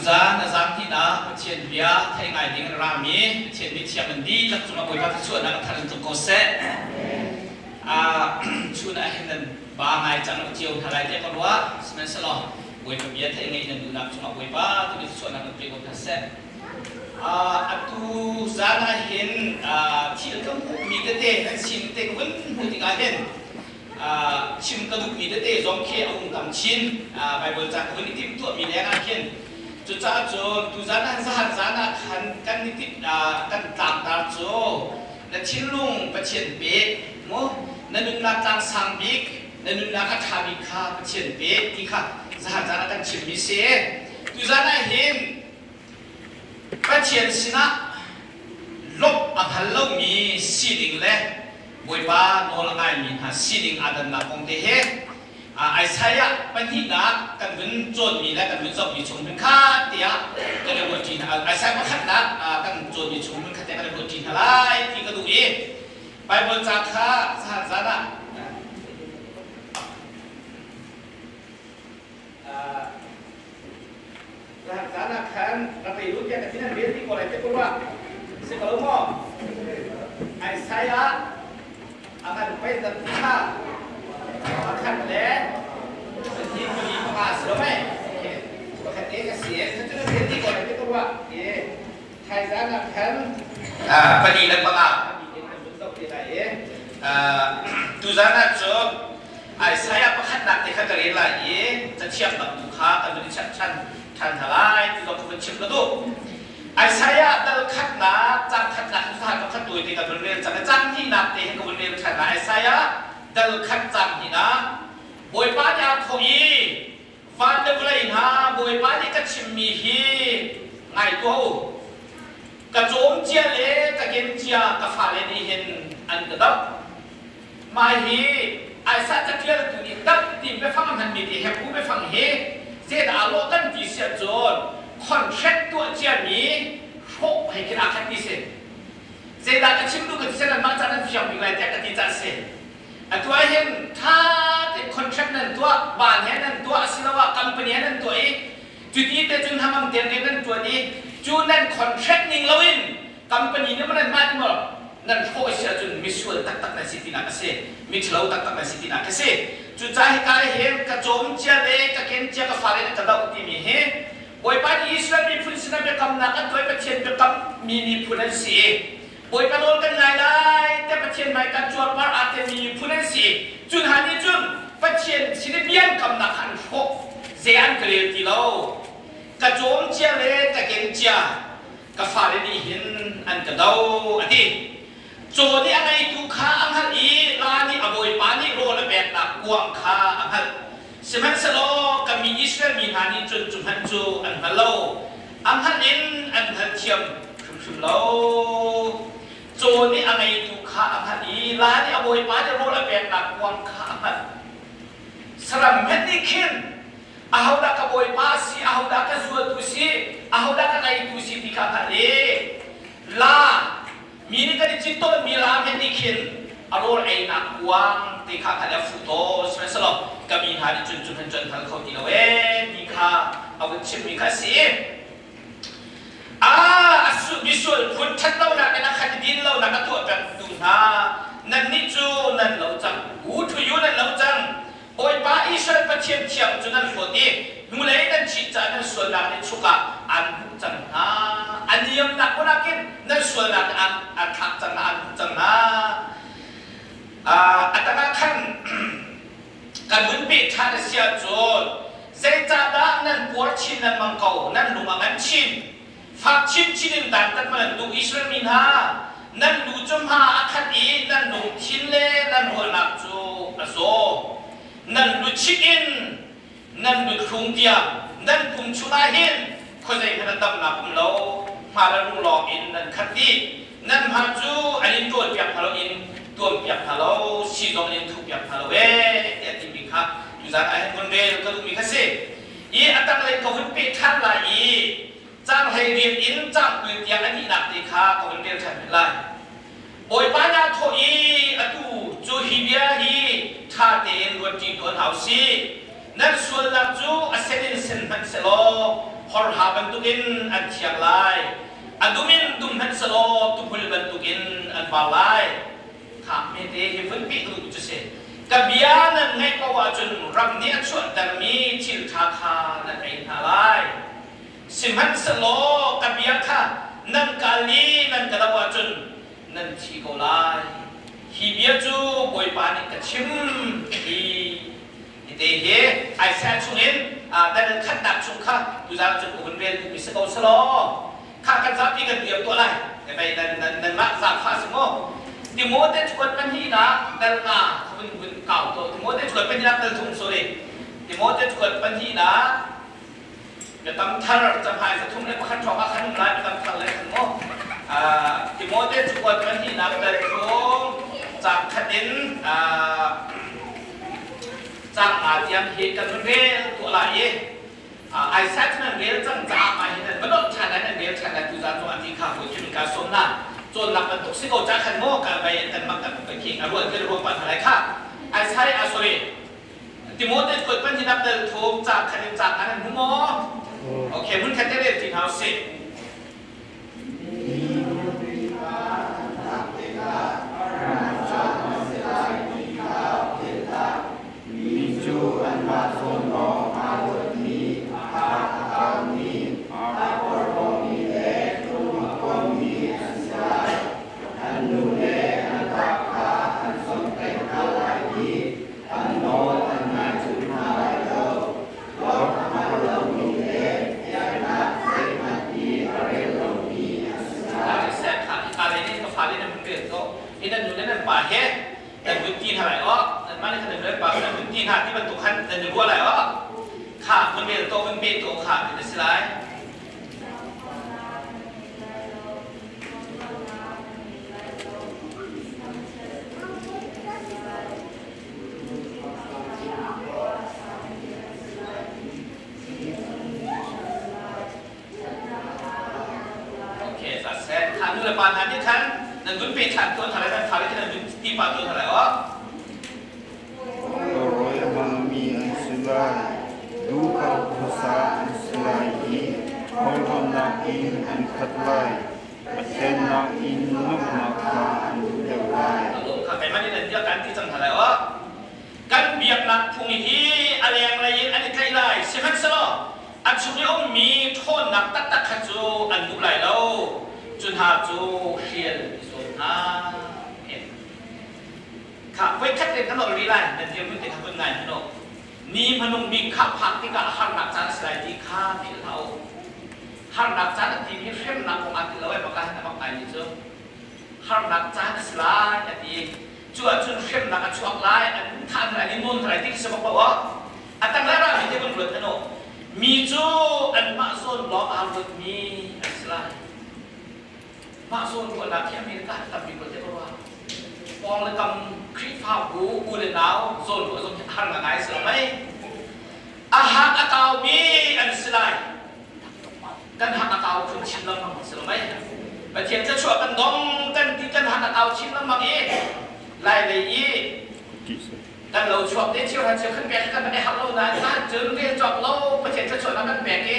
Tuzaan a zan hnihnak Pathian bia thei ngai ding an rami Pathian mithiang an dihlak cungah Bawipa thluachuahnak a thar in tlung ko seh. Chun ah hin nan ba ngai cang lo cio hna lai tiah ka ruah. Sihmanhsehlaw Bawipa bia theih ngeih nan duhnak cungah Bawipa tu nih thluachuahnak kan pe ko hna seh. Atu zan ah hin thil ka hmuhmi tete nan sin te ka vun hmuh tikah hin chim ka duhmi tete zong khi a hung tam chin. Baibal ca ka vun i timhtuahmi leng ah khin cucaah cun tuzan ah zahan zan ah khan kan i timh kan tlangtar cu na thinlung Pathian pek mu na nunnak tlang sang bik na nunnak a ṭha bik kha Pathian pek ti kha zahan zan ah kan chimmi si. Tuzan ah hin Pathian sinah lawmh a hngal lomi sining le Bawipa nawl a ngaimi hna sining aa dannak kong te he Isaiah pahnihnak kan vun cawnmi le kan vun zohmi chung hmun khat tiah kan i ruahṭi hna. Isaiah pakhatnak kan cawnmi chung hmun khat tiah kan i ruahṭi hna lai ti ka duh i Baibal ca kha zahan zan ah Zan ah khan rak ei u tiah ka thin an rel ti ko lai te ko rua. Si ko lo maw? Isaiah a kan pei dan kha pakhat le pahnih pali panga si lo mei? Pakhat te ka si. Cu nan rel ti ko lai te ko rua. Thaizan ah khan pali le panga kan vun zoh te lai i tuzan ah cun Isaiah pakhatnak te kha ka rel lai i cathiang dang tu kha kan vun i cherhchan ṭhan hna lai ti zong ka vun chim ka duh. Isaiah dal khatnak cang khatnak hi pakhat tawi te kan vun rel cang i cang hnihnak te hi ka vun rel ṭhan lai. Isaiah dal khat cang hnihnak Bawipa nih aa thawh i Van le vawlei hna Bawipa nih ka chimmi hi ngai tuah u. Ka cawm cia le ka ken cia ka fale nih hin an ka doh. Mah hi Isaiah caṭialtu nih damh ti biafang a hmanmi ti Hebru biafang hi zeidah aa lawh kan ti si ahcun contract tuah ciami hrawh hei khin aa khat ti si. Zeidah ka chim duh ka ti si nanmah ca nan fiang bik lai tiah ka ti caah a si. Atu ah hin ṭha tein contract nan tuah, van he nan tuah asiloah company he nan tuah i cuti te cun hnangam tein rian nan ṭuan i cu nan contract ning loin company nih maw nan mah nih maw nan hrawh a si ahcun misual taktak nan si tinak a si, miṭhalo taktak nan si tinak a si. Cucaah hika hin ka cawm cia le ka ken cia ka fale nih ka doh timi hi Bawipa nih Israel miphun sinah biakamnak an tuah i Pathian biakam mi miphun an si i Bawipa nawl kan ngai lai tiah Pathian hmai kan cuarpar aa telmi miphun an si. Cu hna nih cun Pathian sin i bia an kamnak kha an hrawh. Zei an ka rel ti lo. Ka cawm cia le ka ken cia ka fale nih hin an ka do a ti. Caw nih a ngeitu kha a hngalh i la nih a bawipa nih rawl a peknak kuang kha a hngalh. Sihmanhsehlaw ka mi Israel mi hna nih cun cu hmanh cu an hngal lo. A hngalh in an hngalthiam hrimhrim lo. Caw nih a ngeitu kha a hngalh i la nih a bawipa nih rawl a peknak kuang kha a hngalh. Saram hmanh nih khin ahodah ka bawipa a si, ahodah ka zuatu si, ahodah ka ngeitu si ti kha a hngalh i la Mi nih kan i cit tawnmi lam he nih khin a rawl einak kuang te kha khan a fuh tawn. Sihmanhsehlaw ka mi hna nih cun cu hman cu an hngal kho ti lo ee ti kha a vun chimmi kha a si. Ah, misual phun ṭhat lonak in a khat i din lonak a tuah pengtu hna, nannih cu nan lo cang. U to you nan lo cang. Bawipa Israel Pathian thiang cu nan hlawt i hnulei nan chih caah nan sualnak nih chuk ah aan hmuh cang hna. A niamnak hmun ah khin nan sualnak nih aan thlak cang hna, aan hmuh cang hna. A tangah khan kan hun peh ṭhan a si ahcun zeicahdah nan puar chin lengmang ko, nan lung a ngan chin? Fak chinchin in dantat ma nan duh Israel mi hna, nan lu cu hma a khat i nan lungthin le nan ruahnak cu a zaw. Nan luchin in nan luthlung tiang nan pum chungah hin khuazei hmanh a damnak um lo, hma le rung lawng in nan khat dih. Nan hma cu an in ṭawlpiak hna lo in tuampiak hna lo, si zong in thuhpiak hna lo ee tiah timi kha tuzan ah hin vun rel ka duhmi kha si. I a tanglei ka hun peh ṭhan lai i caang 18 in caang 20 tiang a dihnak te kha ka hun rel ṭhan rih lai. Bawipa nih aa thawh i atu cu hi bia hi ṭha tein ruatṭi tuah hna u sih. Nan sualnak cu a sen in sen hmanh sehlaw Horha bantukin an thiang lai. A dum in dum hmanh selaw tuhmul bantukin an var lai. Kha hmete hi vun peh ka duh cu si. Ka bia nan ngaih paoh ahcun ram nih a chuahtermi thil ṭha kha nan ei hna lai. Sihmanhsehlaw ka bia kha nan kal i nan ka doh ahcun nan thi ko lai. Hi bia cu Bawipa nih ka chim ti. Hite hi Isaiah chungin dan khatnak chung kha tuzaan cun ka hun rel duhmi si ko selaw kha kan zapi kan dir tuah lai. Mei nan nan nanmah zaangfah si maw? Timote chuat pahnihnak dal nga vun vun kau to Timote chuat pahnihnak dal thum sorry Timote chuat pahnihnak biakam thar cahmai 31 hrawng ah khan um lai biakam thar le khan maw Timote chuat pahnihnak dal thum caang khat in caang nga tiang hi kan vun rel tuah lai i Isaiah cu nan rel cang caah mah hi nan va dolh ṭhan lai nan rel ṭhan lai tuzaan zong ah ti kha hawi khi ka sawm na cawnnak bantuk si ko ca khan maw ka vai kan mak kan khi a rual kan ruang pa hna lai kha Isaiah ah sorry Timote kuat pan hinak dal thum ca khan in ca khan an hmu maw okay mun khat te rel ti hna usih. Mi cu anmah zawn lawng aa ruatmi, a hak a kaumi, aa porhlawmi le lung a puammi an si lai. An nu le an pa kha an zawmhtaih hna lai i an nawl an ngai duh hna lai lo. Lawmh a hngal lomi le biaknak zeihmanh i a rel lomi an si lai. Siseh kha hi ka lei nih ka fale nan hun rel ko hi nan nu le nan pa he nan hun ti hna lai aw nanmah nih khan nan nu le pa nan hun ti hna ti bantuk khan nan i ruah lai aw kha hun rel to hun pe to kha ti na si lai. Okay, saseh. Kha nu le pa hna nih khan nan vun pe ṭhan tawn hna lai, nan fale khan nan vun ti pah tawn hna lai aw. Rawl a hmangmi an si lai, duhkhal khuasa an si lai i porhlawtnak in an khat lai. Pathian nakin nuamhnak kha an duh deuh lai. Kha keimah nih nan bia kan ti cang hna lai aw. Kan biaknak phung hi a lenglei in an i tlaih lai. Sihmanhsehlaw a chung i a ummi ṭhawnnak taktak kha cu an duh lai lo. Cu hna cu hrial i zuam hna. Kha voikhat te kan ol rih lai. Nan dirhmun te kha vun ngai hmanh u. Ni hmanung bik kha phak tikah harnak caan a si lai ti kha philh hlah u. Harnak caan a timi hremnak kong ah ti lo ai bak ah hin a bak ngaimi cu harnak caan a si lai a ti. Cu ahcun hremnak a chuak lai, an thah hna lai, an nawn hna lai ti khi si bak lo ah. A tang lai rami te vun ruat hmanh u. Mi cu anmah zawn lawng aa ruatmi an si lai. Mah zawn ruahnak hi America ah tampi ko te ka ruah. Pawng le kam Khrihfabu u le nau zawn ruah zong hi a har ngai si lo mei. A hak a kaumi an si lai. Kan hak a kau khun chin lengmang si lo mei. Pathian thluachuah kan dong kan ti kan hak a kau chin lengmang i lai lei i kan lo chuak te cheu hra cheu khan pek kan i har lo nain khan cun rel cawk lo Pathian thluachuahnak kan pek i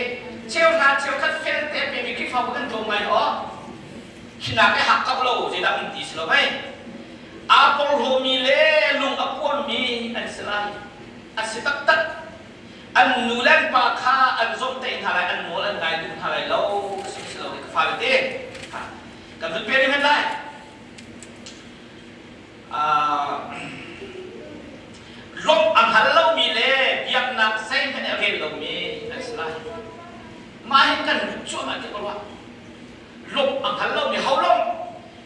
cheu hra cheu khat fel te pemi Khrihfabu kan tlawm ngai aw khinak i hak kau lo zeidah um ti si lo mei aa porhlawmi le lung a puammi an si lai a si taktak an nu le an pa kha an zawmhtaih hna lai an nawl an ngai duh hna lai lo si si lo ka fale te kan vun pe rih hmanh lai. Lawmh a hngal lomi le biaknak zeihmanh a rel lomi an si lai. Mah hin kan lut cuahmah ti ka ruah. Lawmh a hngal lomi ho lawmh?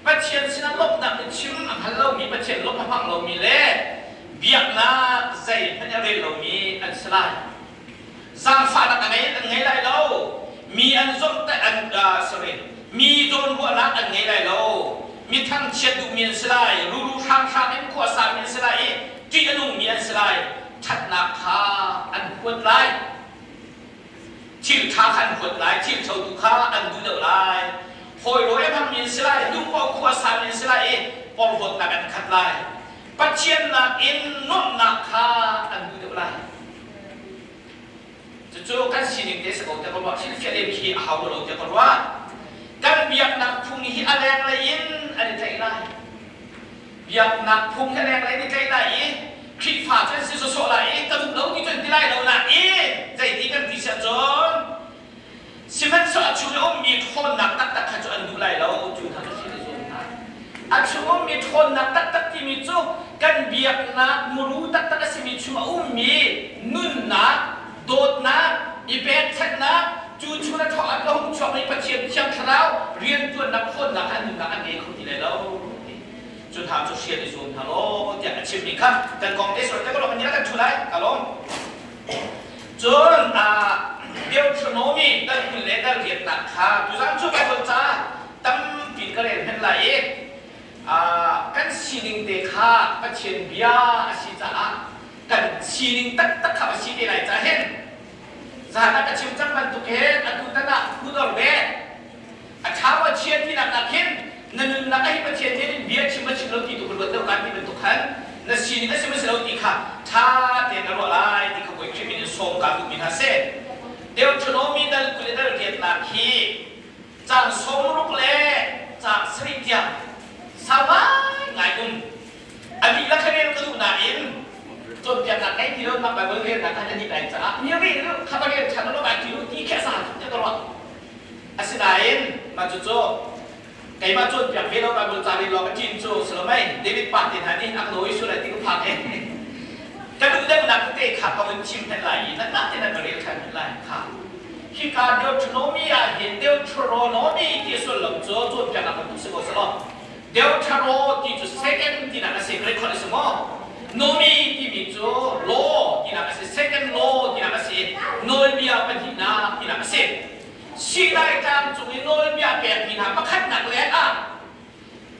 Pathian sinah lawmhnak in chim a hngal lomi, Pathian lawmh a hmang lomi le biaknak zeihmanh a rel lomi an si lai. Zaangfahnak a ngei an ngei lai lo. Mi an zawmhtaih an sorry, mi zawnruahnak an ngei lai lo. Mi thangchiat duhmi an si lai. Ruru hranghrang in khua sami an si lai i ṭih a nungmi an si lai. Ṭhatnak kha an huat lai. Thil ṭha kha an huat lai. Thil ṭhotu kha an duh deuh lai. Hawi rawi a hmangmi an si lai. Duhpaoh khua sami an si lai i porhlawtnak an khat lai. Pathian nakin nuamhnak kha an duh deuh lai. Cucu kan sining. sining te si ko tiah ka ruah. Hrilhfiah lem khi a hau lo tiah ka ruah. Kan biaknak phung hi a lenglei in an i tlaih lai. Biaknak phung hi a lenglei in i tlaih lai i Khrihfa cu an si sawsawh lai i ka duh lo ti cu an ti lai lo nain zeiti kan ti siah cun sihmanhsehlaw a chung i ummi ṭhawnnak taktak kha cu an duh lai lo. Cu hna cu thil i zuam hna. A chung ummi ṭhawnnak taktak timi cu kan biaknak muru taktak a simi chung a ummi nunnak, dawtnak, i pekchanhnak, cu chung a ṭhawng a hung chuakmi Pathian Thiang Thlarau rianṭuannak ṭhawnnak kha nunnak an ngei kho ti lai lo. Cu hna cu hrial i zuam hna law tiah a chimmi kha kan kong te sual te ko kan kan ṭhu lai ka lawm. Cun Deuteronomy dal 20 le dal riatnak kha tuzan cu Baibal ca tampi ka rel hmenh lai i kan sining te kha Pathian bia a si caah kan sining taktak kha a si te lai caah hin zan ah ka chim cang bantuk hin atu tan ah hudor ve a ṭha maw chia tinak nak hin na nunnak ah hi Pathian nih in bia chim a chim lo ti tu ka ruat lo kan ti bantuk khan na sining a si ma si lo ti kha ṭha tein na ruah lai ti kha Bawi Khrih min in sawm kaa duhmi hna si. Deuteronomy dal 20 le dal riatnak hi caang 60 le caang sarih tiang sau ngai um. A dihlak kha rel ka duh nain cawnpiaknak ngei ti lo mah Bible relnak khan a dih lai caah mi rel kha va rel ṭhan lo lai ti ti khi a sa tuk tiah ka ruah. Asinain mah cucu keimah cawnpiak ve lo Bible ca rel lawng a ṭin cu si lo mei David pa te hna nih a ka dawi sual lai ti ka phang i ka duh deuhnak tete kha ka vun chim hmenh lai i nanmah te nan ka rel ṭhan hmenh lai kha. Hika Deuteronomy ah hin Deuteronomy ti sullam cu cawnpiaknak bantuk si ko selaw Deutero ti cu second tinak a si Greek holh a si maw? Nomi timi cu law tinak a si second law tinak a si nawlbia pahnihnak tinak a si. Sinai tlang cung i nawlbia pekmi hna pakhatnak leng ah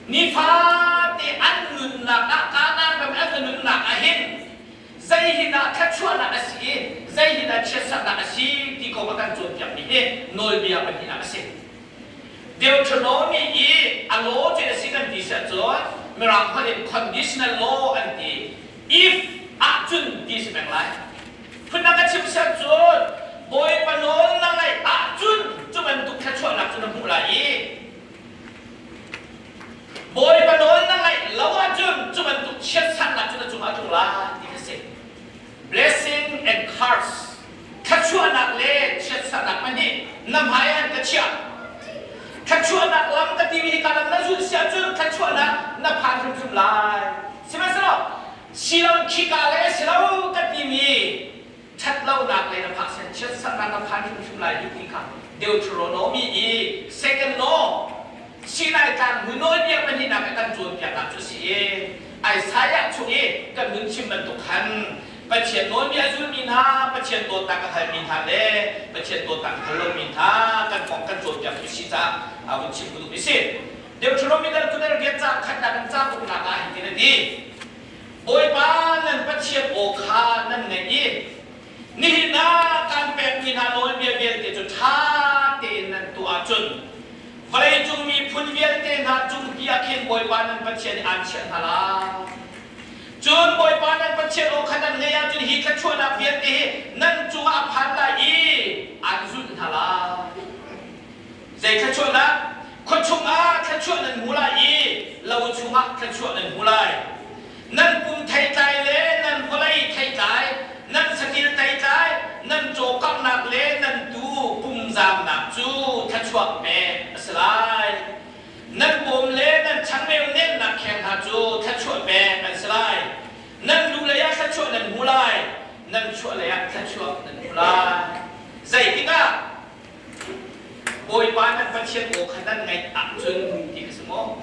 nifate an nunnak ah Kanaan ram an nunnak ah hin zei hi dah thluachuahnak a si i zei hi dah chiatserhnak a si ti kong a kan cawnpiakmi hi nawlbia pahnihnak a si. Deuteronomy i a law cu a si kan ti si ahcun Mirang holh in conditional law an ti. If ahcun ti si peng lai. Phundang ka chim si ahcun Bawipa nawl na ngaih ahcun cu bantuk thluachuahnak cu na hmuh lai i Bawipa nawl na ngaih lo ahcun cu bantuk chiatserhnak cu na cungah a tlung lai ti kha si. Blessing and curse thluachuahnak le chiatserhnak hmanh hi na hmai ah ka chiah. Thluachuahnak lam ka timi hi ka lam na zulh si ahcun thluachuahnak na phan hrimhrim lai. Sihmanhsehlaw silo khika le silo ka timi ṭhatlonak le na phak sen chiatserhnak na phan hrimhrim lai ti kha Deuteronomy i second law Sinai tlang hnu nawlbia pahnihnak ah kan cawnpiaknak cu a si i Isaiah chung i kan hun chim bantuk khan Pathian nawlbia zulmi hna, Pathian dawtnak a halmi hna le Pathian dawtnak a hal lomi hna kan kong kan cawnpiak cu si caah a hun chim ka duhmi si. Deuteronomy dal kudal rian ca khatnak in ca uknak ah hitin a ti. Bawipa nan Pathian aw kha nan ngaih i nihin ah kaan pekmi hna nawlbia vialte cu ṭha tein nan tuah ahcun vawleicung miphun vialte hna cung pi ah khin Bawipa nan Pathian nih aan chiah hna lai. Cun Bawipa nan Pathian aw kha nan ngaih ahcun hi thluachuahnak vialte hi nan cungah a phan lai i aan zulh hna lai. Zei thluachuahnak? Khua chungah thluachuah nan hmu lai i lo chungah thluachuah nan hmu lai. Nan pum theitlai le nan vawlei theitlai, nan satil teitlai, nan cawkamnak le nan tuu pumzamnak cu thluachuah pek a si lai. Nan bawm le nan changreu nennak kheng hna cu thluachuah pek an si lai. Nan lu lei ah thluachuah nan hmu lai, nan chuah lei ah thluachuah nan hmu lai. Zeitikah Bawipa nan Pathian aw kha nan ngaih ahcun ti kha si maw?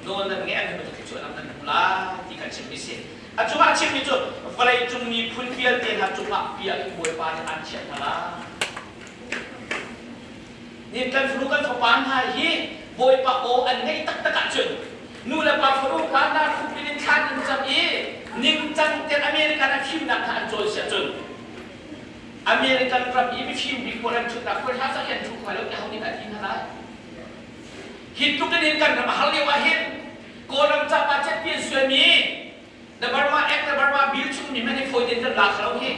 Nawl nan ngaih ahcun thluachuahnak nan hmu lai ti kha chimmi si. A cungah chimmi cu vawleicung miphun vialte hna cungah bia in Bawipa nih aan chiah hna lai. Nin kan fanu kan fapa hna hi Bawipa aw an ngaih taktak ahcun nu le pa fanu pa hna khupin in thlan an cam i ningcang ten American a fimnak kha an cawn si ahcun American ram i mifim bik pawl an ṭhutnak khual hla cang hi an ṭhu kho lo tiah ho nih dah ti hna lai? Hi tluk in kan ram a har lio ah hin Kawlram capa cetpi an suaimi the Burma Act le Burma Bill chung mi hmanh hi fawi tein kan la kho lo hi.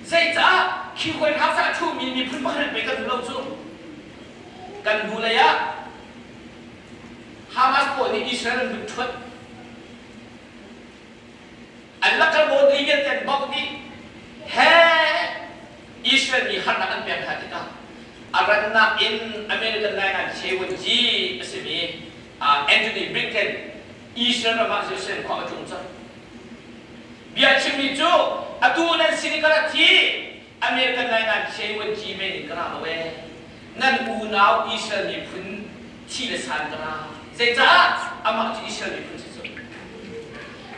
Zeicah? Khi White House ah a ṭhumi miphun pakhat pei kan duh lo cu. Kan hnulei ah Hamas pawl nih Israel an vun ṭhuat. An lakar bawtli vialte an bauh dih. He Israel mi harnak an pek hna tikah a rannak in American ngaingai J1G a simi Anthony Blinken Israel ram ah Jerusalem khua a tlung cang. Bia chimmi cu atu nan sin i ka rat hi American ngaingai J1G men in ka ra lo ee. Nan unau Israel miphun thi le san ka ra. Zeicah amah cu Israel miphun si cu.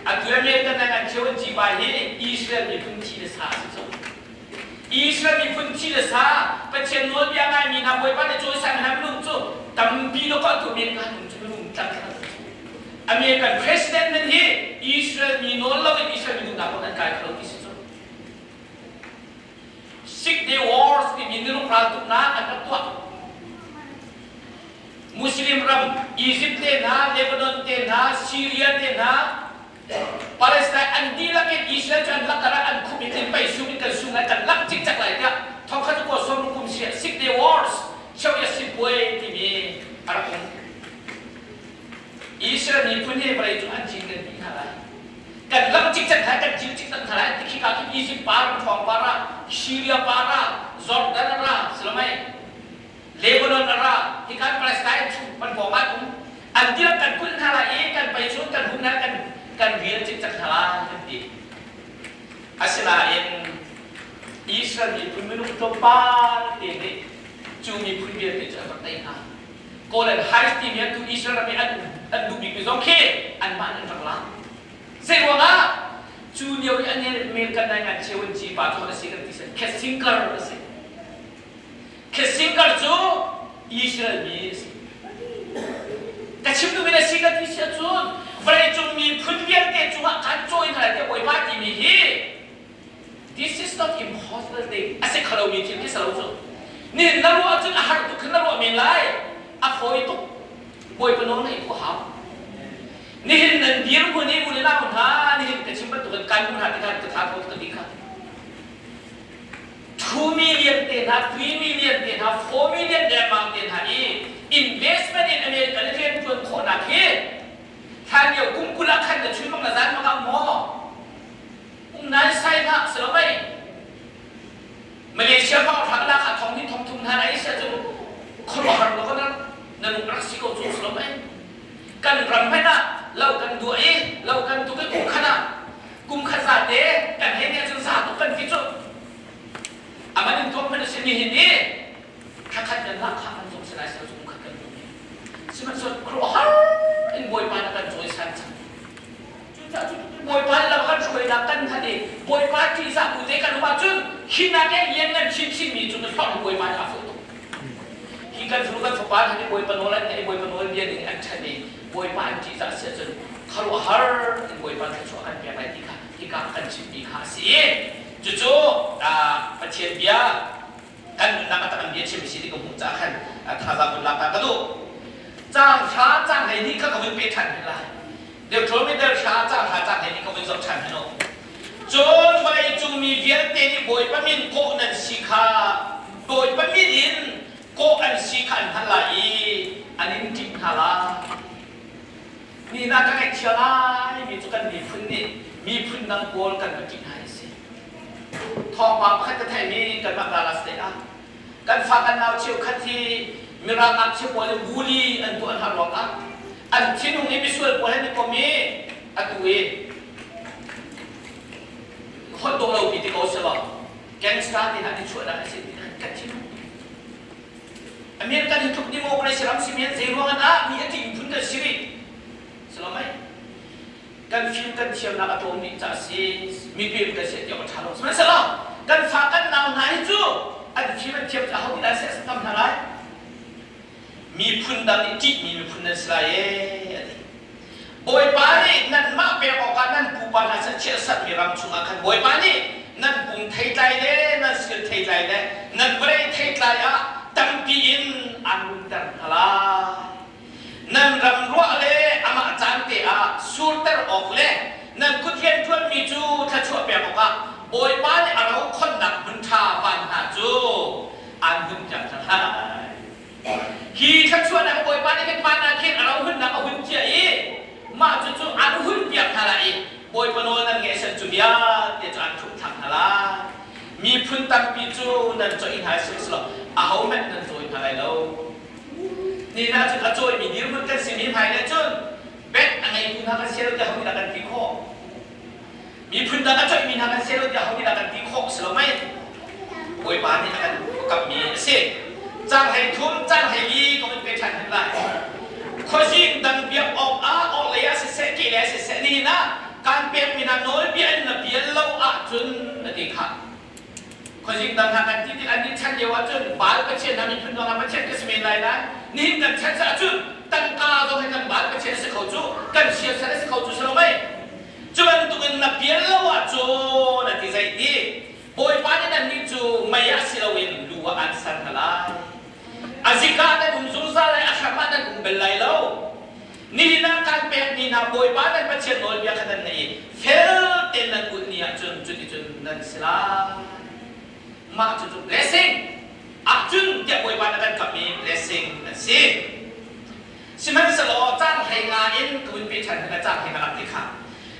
Atu American ngaingai J1G pa hi Israel miphun thi le sa a si cu. Israel miphun thi le sa Pathian nawlbia ngaimi hna Bawipa nih cawisan hna minung cu tampi lo ka tu America nung cu minung tlang khat American president nan hi Israel mi nawl lo in Israel mi duhnak an kai kho ti si cu Six Day Wars timi niruk raltuknak an rak tuah Muslim ram Egypt te hna Lebanon te hna Syria te hna Palestine an dihlak in Israel cu an lakar ah an khumh in in pei sung in kan sung lai kan lak cikcek lai tiah thongkhat cu sawm kum sia Six Day Wars Cheuya Sipuai timi a rak um. Israel miphun hi vawlei cung an cin kan ti hna lai. Kan lak cikcek hna kan cin cikcek hna lai ti khika khi Egypt par ṭhawng par ah Syria par ah Jordan ra silamai Lebanon a ra hika Palestine chung kan pawng ah um an diam kan kulh hna lai i kan pei chung kan hum hna kan kan rial cikcek hna lai an ti. Asinain Israel miphun minung tlawmpal te nih cu miphun vialte cu an rak tei hna. Golan Heights timi atu Israel ram i an an duh bikmi zong khi anmah an rak lak. Zei ruangah cu lio i an American nai ngan cheu an ci pa cu a si kan ti sen Kissinger a si. Kissinger cu Israel mi a si. Ka chim duhmi na si ka ti si ahcun vawleicung miphun vialte cungah khan cawi hna lai tiah Bawipa timi hi this is not impossible thing a si kho lomi thil khi si lo cu. Nihin na ruah ahcun a har tuk khin na ruah men lai. A fawi tuk. Bawipa nawl ngaih tu a hau. Nihin nan dirhmun i u le nau hna nihin ka chim bantukin kan hmu hna tikah ka tha tho ka ti kha. 2 million te hna 3 million te hna 4 million dengmang te hna i investment in American rian tuan khawhnak hi hlan lio kum 20 ah khan na chun mang na zan mang ah maw um nai sai hna si lo mei Malaysia hmang thang la kha thong ni thong thum hna nai sia cu khuaruahhar lo kan na lung rak si ko cu si lo mei kan ram hmanh ah lo kan duah i lo kan tuk i kum khat ah kum khat za te kan hei nih ahcun za tuk kan ti cu aman in tuak hmanh a si nihin i thla khat kan lak kha kan zong si lai sel kum khat kan tum sihmanhsehlaw khuaruahhar in Bawipa na kan cawisan cang cucaah cu Bawipa lam kan hruainak kan hngalh i Bawipa ṭihzah bu te kan um ahcun hi nak i lianngan chinchin mi cu na hlorh Bawipa nih a fuh tuk hi kan fanu kan fapa hna nih Bawipa nawl an ngaih Bawipa nawl bia ning an ṭhan i Bawipa an ṭihzah si ahcun khuaruahhar in Bawipa thluachuah kan pek lai ti kha hika kan chimmi kha a si cucu Pathian bia kan nunnak a tak an bia chim si ti ka hmuh caah khan thazaang vun lak ta ka duh caang hra caang 12 kha ka vun pe ṭhan hin lai Deuteronomy dal hra caang hra caang 12 ka vun zoh ṭhan hin cun vawlei cung mi vialte nih Bawipa min kawh nan si kha Bawipa min in kawh an si kha an hngalh lai i an in ṭih hna lai. Nihin ah ka ngaihchia ngaimi cu kan miphun nih miphun dang pawl kan va ṭih hna hi a si. Thawngpang pakhat ka theihmi kanmah Dallas state ah kan fa kan nau cheukhat hi Mirang ngakchia pawl nih bully an tuah hna ruangah an thinung i misual pawl he an i kom i atu i holh dawh lomi ti ko selaw gangster ti hna ti chuahnak a si ti kan thinung American hi tluk democracy ram si men zei ruang ah mi a ṭih phun kan si rih salomai kan fim kan thiamnak a tlawm dih ca si mipim kan si ti awk a ṭha lo sihmanhsehlaw kan fa kan nau hna hi cu an fim an thiam cu aho nih dah seh ngam hna lai miphun dang nih ṭihmi miphun nan si lai ee a ti Bawipa nih nanmah pek awkah nan pupa hna sin chiahsatmi ram chungah khan Bawipa nih nan pum theitlai le nan sil theitlai le nan vawlei theitlai ah tampi in aan rumter hna lai. Nan ram ruah le amah caan te ah surter awk le nan kut rianṭuanmi cu thluachuah pek awkah Bawipa nih a ro khonnak hmun ṭha van hna Mah cucu an hunpiak hna lai i Bawipa nawl nan ngaih san cu vialte cu an ṭhumh thlak hna lai. Miphun tampi cu nan coih hna sihmanhsehlaw ahohmanh nan cawi hna lai lo. Nihin ah cun a cawimi dirhmun kan simi hmai le cun bet a ngeitu hna kan si lo tiah ho nih dah kan ti khawh? Miphun dang a coihmi hna kan si lo tiah ho nih dah kan ti khawh si lo mei? Bawipa nih a kan kammi a si. Cang hlei thum, cang hlei li kong in pe ṭhan hin lai. Khuazing dang biak awk ah orhlei ah siseh, kehlei ah siseh nihin ah kan pekmi hna nawlbia in na pial lo ahcun na ti khah. Khuazing dang hna kan ti tik an nih chan lio ahcun Baal pathian hna miphun dang hna pathian ka si men lai nain nihin kan chan ahcun tangka zong hi kan Baal pathian a si kho cu, kan siasal a si kho cu si lo mei? Cu bantukin na pial lo ahcun a ti zeiti Bawipa nih nannih cu mei ah si loin lu ah an ser hna lai. A zik ah nan um zungzal lai, a hram ah nan um bal lai lo. Nihin ah kaan pekmi hna Bawipa nan Pathian nawlbia kha nan ngaih i fel tein nan ulh ni ahcun cuticun nan si lai. Mah cucu blessing ahcun tiah Bawipa nih a kan kamhmi blessing an si. Sihmanhsehlaw caan hlei nga in ka vun pe ṭhan hna caan hlei nga lak ti kha.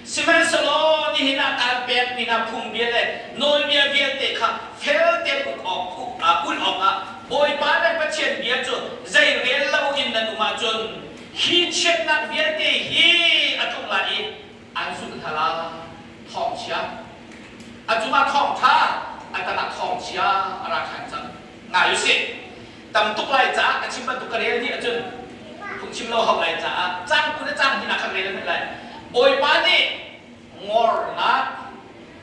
Sihmanhsehlaw nihin ah kaan pekmi hna phungbia le nawlbia vialte kha fel tein uk awk ulh awkah Bawipa nan Pathian bia cu zei rel loin nan um ahcun hi chiatnak vialte hi a tlung lai i an zulh hna lai. Thawngchia a cungah thawngṭha a tangah thawngchia a ra ṭhan cang. Ngai usih. Tam tuk lai caah a chim bantuk ka rel dih ahcun phungchim lo hau lai caah cang kun le cang hinak khan rel an lai. Bawipa nih ngornak,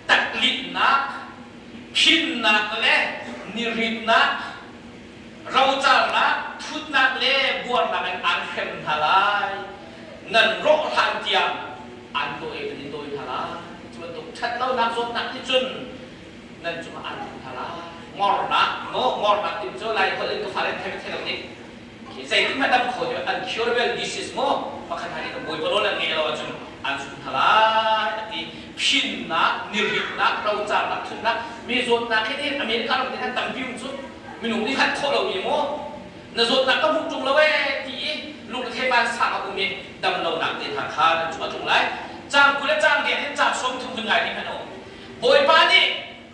taklitnak, phinnak le niritnak, rocarnak, thutnak le buarnak in aan hrem hna lai. Nan rawh hlan tiang an dawi an in dawi hna lai. Cu bantuk ṭhatlonak zawtnak nih cun nan cungah aan tlung hna lai. Ngornak, maw ngornak ti cu Lai holh in ka fale thei thei lo nih zeitin hmanh dam kho ti uncurable disease maw pakhat hna nih Bawipa nawl an ngeih lo ahcun an sung hna lai a ti. Phinnak, nirhitnak, rocarnak, thutnak, mi zawtnak hi nih America ram nih khan tampi um cu minung nih khan khawh lomi maw na zawtnak ka hmuh ṭung lo ee ti i lungre van sang a um i dam lonak te hna kha nan cung a tlung lai. Caang 20 le caang riat in caang 30 vun ngai ding hmanh a um. Bawipa nih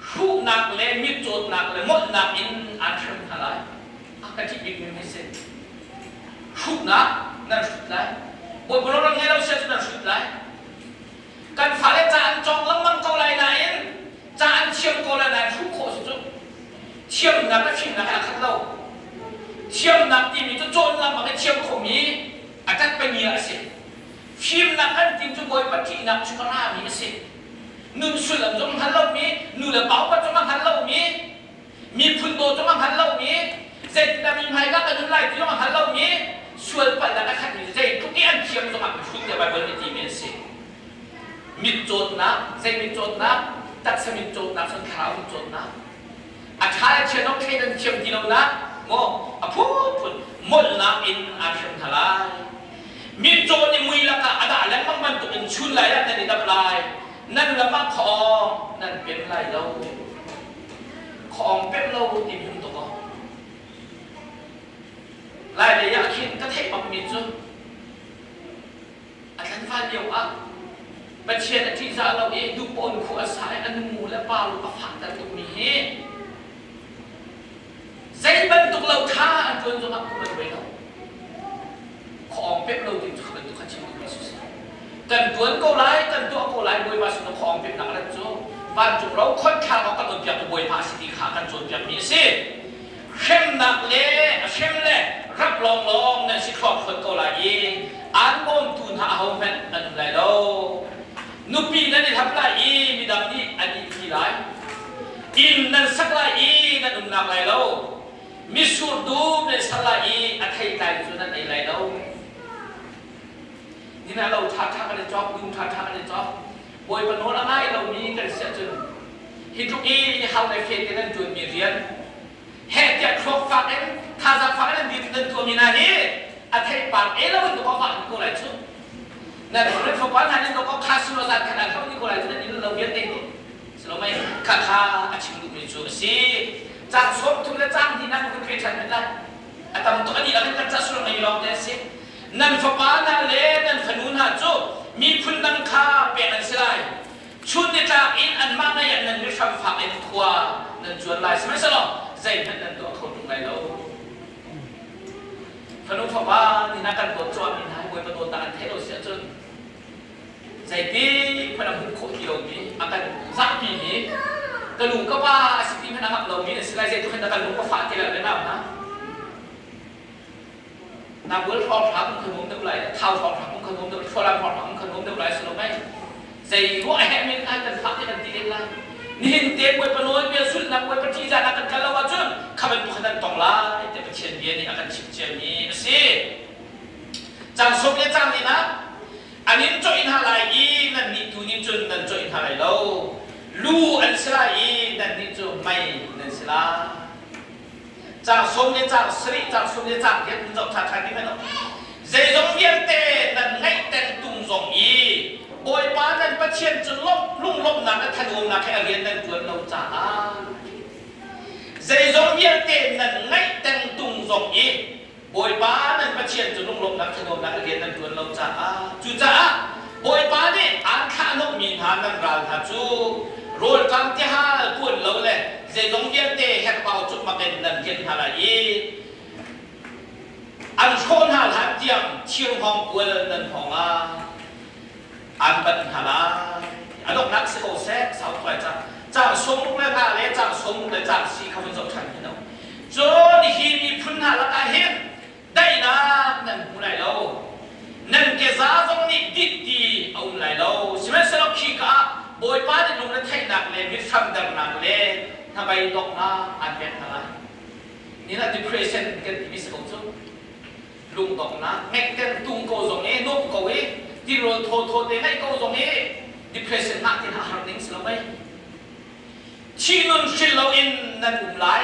hruhnak le mitcawtnak le molhnak in aan hrem hna lai. A ka ṭih bikmi hi si. Hruhnak nan hrut lai. Bawipa ram ngei lo sia cu nan hrut lai. Kan fale ca an cawng lengmang ko lai nain ca an thiam ko lai nain hruh khawh si cu. Thiamnak le fimnak he a khat lo. Thiamnak timi cu cawn lengmang i thiam khomi a tat pami a si. Fimnak kan tim cu Bawipa ṭihnak cu ka rami a si. Nun sullam zong hngal lomi, nu le pa upat zong a hngal lomi, miphun daw zong a hngal lomi, zeitindah mi hmai ka kan um lai ti zong a hngal lomi, sual palhnak a khatmi zeitluk i an thiam zongah mihrut tiah Baibal nih timi an si. Mitcawtnak, zei mitcawtnak? Taksa mitcawtnak cun thlarau mitcawtnak. A ṭha le chia dong thleidan thiam ti lonak, maw a phunphun molhnak in aan hrem hna lai. Mitcaw nih mui lakah a dah lengmang bantukin chun lai ah nan i dap lai. Nan lam ah khuaawng nan pem lai lo. Khuaawng pem lo timi um tuk aw. Lailei ah khin ka theih bakmi cu a tlanval lio ah Pathian a ṭihzah lo i duhpawn khu a sa i a nu le pa lu a fahter tukmi hi zei bantuk lo ṭha an ṭuan zongah kum an uai lo. Khuaawng pemh lo ding cu kha bantuk kha chim duhmi si. Kan ṭuan ko lai, kan tuah ko lai, Bawipa sin ah khuaawng pemhnak a rat cu vancung ro khon thlak awk kan onpiak tu Bawipa a si ti kha kan cawnpiakmi a si. Hremnak le hrem le rap lawnglawng nan si thluak ko lai i aan bawmtu hna ahohmanh an um lai lo. Nupi nan i hlap lai i midang nih an ihpi lai. Inn nan sak lai i nan umnak lai lo. Mitsur dum nan ser lai i a theitlai cu nan ei lai lo. Nina lo ṭhaṭha kan i cawk, dum ṭhaṭha kan i cawk. Bawipa nawl a ngai lomi kan si ahcun hi tluk i hau le fe te nan ṭuanmi rian heh tiah thluak fak in thazaang fak in nan dir nan tuahmi hna hi a theipar e lo in dawk ah ko lai cu. Nan rin fapa hna nih dawk kha silo zan khan an hlo ni ko lai cu nan inn lo vialte hi. Silomei kha kha a chim duhmi cu a si. Caang 30 le caang hnihnak kan pe ṭhan hmanh lai. A tam tuk a dihlak in kan ca sullam ngei lawng te a si. Nan fapa hna le nan fanu hna cu miphun dang kha pek an si lai. Chun nitlak in anmah ngai ah nan mithram fak in khua nan cuan lai. Sihmanhsehlaw zeihmanh nan tuah kho ṭung lai lo. Fanu fapa nih na kan dawt cuahmi hna hi Bawipa dawtnak an theih lo si ahcun zeiti hmanh a hmuh khawh ti lomi a kan zahpi mi ka nu ka pa a si ti hmanh a hngalh lomi an si lai zeitluk hin dah kan lung ka fah ti lai le nau hna. Nabual hrawnghrang um kha nuam deuh lai, thau hrawnghrang um kha nuam deuh, thlualam hrawnghrang um kha nuam deuh lai si lo mei? Zei ruah he men ai kan fah te kan ti len lai. Nihin te Bawipa nawlbia zulhnak Bawipa ṭihzahnak kan kal lo ahcun kha bantuk khan an tong lai tiah Pathian bia nih a kan chimh ciami a si. Cang sawm le cang nih nah an in coih hna lai i nannih tu nih cun nan coih hna lai lo. Lu an si lai i nannih cu mei nan si lai. Caang sawm le caang sarih, caang sawm le caang riat in zoh ṭha ṭhan ding an Zeizong vialte nan ngaih tengtung zong i Bawipa nan Pathian cu lawmh lunglawmhnak le thanuamnak he a rian nan ṭuan lo caah zeizong vialte nan ngaih tengtung zong i Bawipa nan Pathian cu lunglawmhnak thanuamnak a rian nan ṭuan lo caah cucaah Bawipa nih aan thlahhnawhmi hna nan ral hna cu rawlṭam tihal puan lo le zeizong vialte herhbau cukmak in nan rianh hna lai i an hrawh hna hlan tiang thir hngawngkual nan hngawng ah an banh hna lai. A donghnak si ko seh, sau tuk lai cang. Caang sawmruk le nga le caang sawmruk le caang si kha vun zoh ṭhan hin o. Cun hi miphun hna lakah hin daihnak nan hmu lai lo. Nan keza zong nih dit ti a um lai lo. Sihmanhsehlaw khika ah Bawipa nih lungretheihnak le mithramdernak le hnabei donghnak aan pek hna lai. Ni na depression kan timi si ko cu. Lungdonghnak ngeihter tung ko zong i nuam ko i tirawl thawthaw te ngeih ko zong i depression ngah ti hna har ning si lo mei. Thi nun hril loin nan um lai.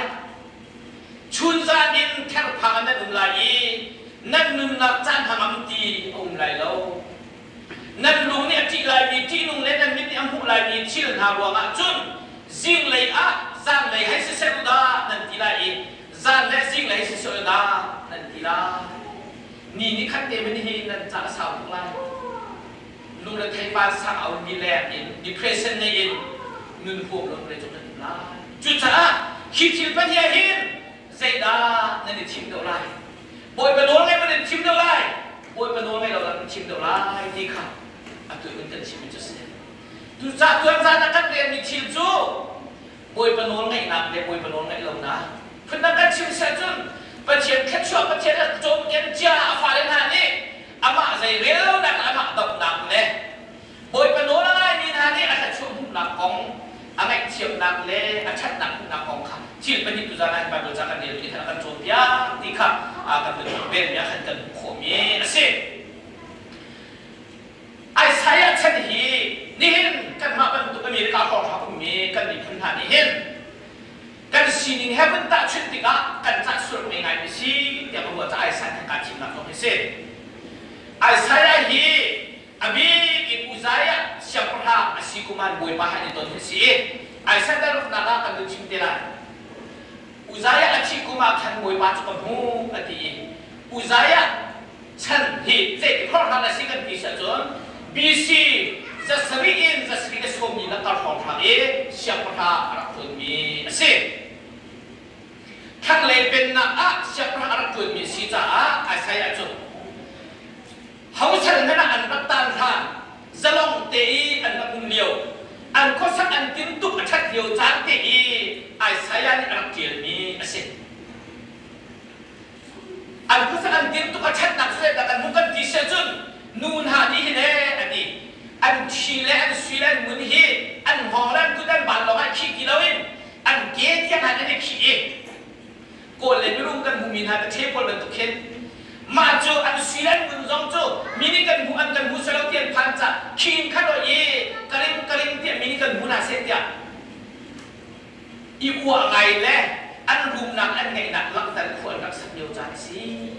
Chunzan in therphang nan um lai i nan nunnak caan hangam ti a um lai lo. Nan lung nih a ṭih laimi ṭihnung le nan mit nih a hmuh laimi thil hna ruangah cun zinglei ah zanlei hei siseh u dah nan ti lai i zan le zinglei siseh u dah nan ti lai. Ni ni khat te men hi nan ca a sau tuk lai. Lungre vansang a ummi leng in depression nei in nun huam lo le cung nan um lai. Cucaah hi thil pahnih hin zeidah nan i thim deuh lai? Bawipa nawl ngai man in thim deuh lai? Bawipa nawl ngai lo nan thim deuh lai ti kha atu in kan chimmi cu a si. Tucah tuan zan ah kan relmi thil cu Bawipa nawl ngaihnak le Bawipa nawl ngaih lonak phundang kan chim si ahcun Pathian thluachuah Pathian a cawmken cia a fale hna nih amah zei rel lonak le amah donghnak le Bawipa nawl a ngaimi hna nih a thluachuah hmuhnak kong a ngaihthiamnak le a ṭhatnak hmuhnak kong kha thil pahnih tuzan ah Bible ca kan rel ti kha kan cawnpiak ti kha kan relmi ah khan kan hmuh khawhmi a si. Isaiah chan hi nihin kanmah bantuk America hrawnghrang ummi kan miphun hna nih hin kan sining he vun tahchunh tikah kan cah sual ngai ngaimi si tiah ka ruah caah Isaiah kha kaa thimnak zong hi si. Isaiah hi a bik in Uzziah siangpahrang a si kum ah Bawipa he an i ton hi si i Isaiah dalruknak ah kan vun chim te lai. Uzziah a thih kum ah khan Bawipa cu ka hmuh a ti i Uzziah chan hi zeiti hrawnghrang a si kan ti si ahcun BC zasarih in zasarih le sawmli lakar hrawnghrang i siangpahrang a rak ṭuanmi a si. Thlanglei pennak ah siangpahrang a rak ṭuanmi a si caah Isaiah cu hosal hmanh ah an rak taan hlan zalong te i an rak um lio an khuasak an tintuk a ṭhat lio caan te i Isaiah nih a rak ṭialmi a si. An khuasak an tim tuk a ṭhatnak cu zeidah kan hmuh kan ti si ahcun nu hna nih hin ee a ti. An ṭhi le an sui le an ngun hi an hngawng le an kut an ban lawngah khih ti loin an ke tiang ah an i khih i Kawl le mirum kan hmuhmi hna ṭhe pawl bantuk khin mah cu an sui le an ngun zong cu mi nih kan hmuh an kan hmu selo ti an phan cah khi in khat oi i karing karing tiah mi nih kan hmu hna seh tiah i uah ngai le an rumnak an ngeihnak langhter khua an rak sak lio caan a si.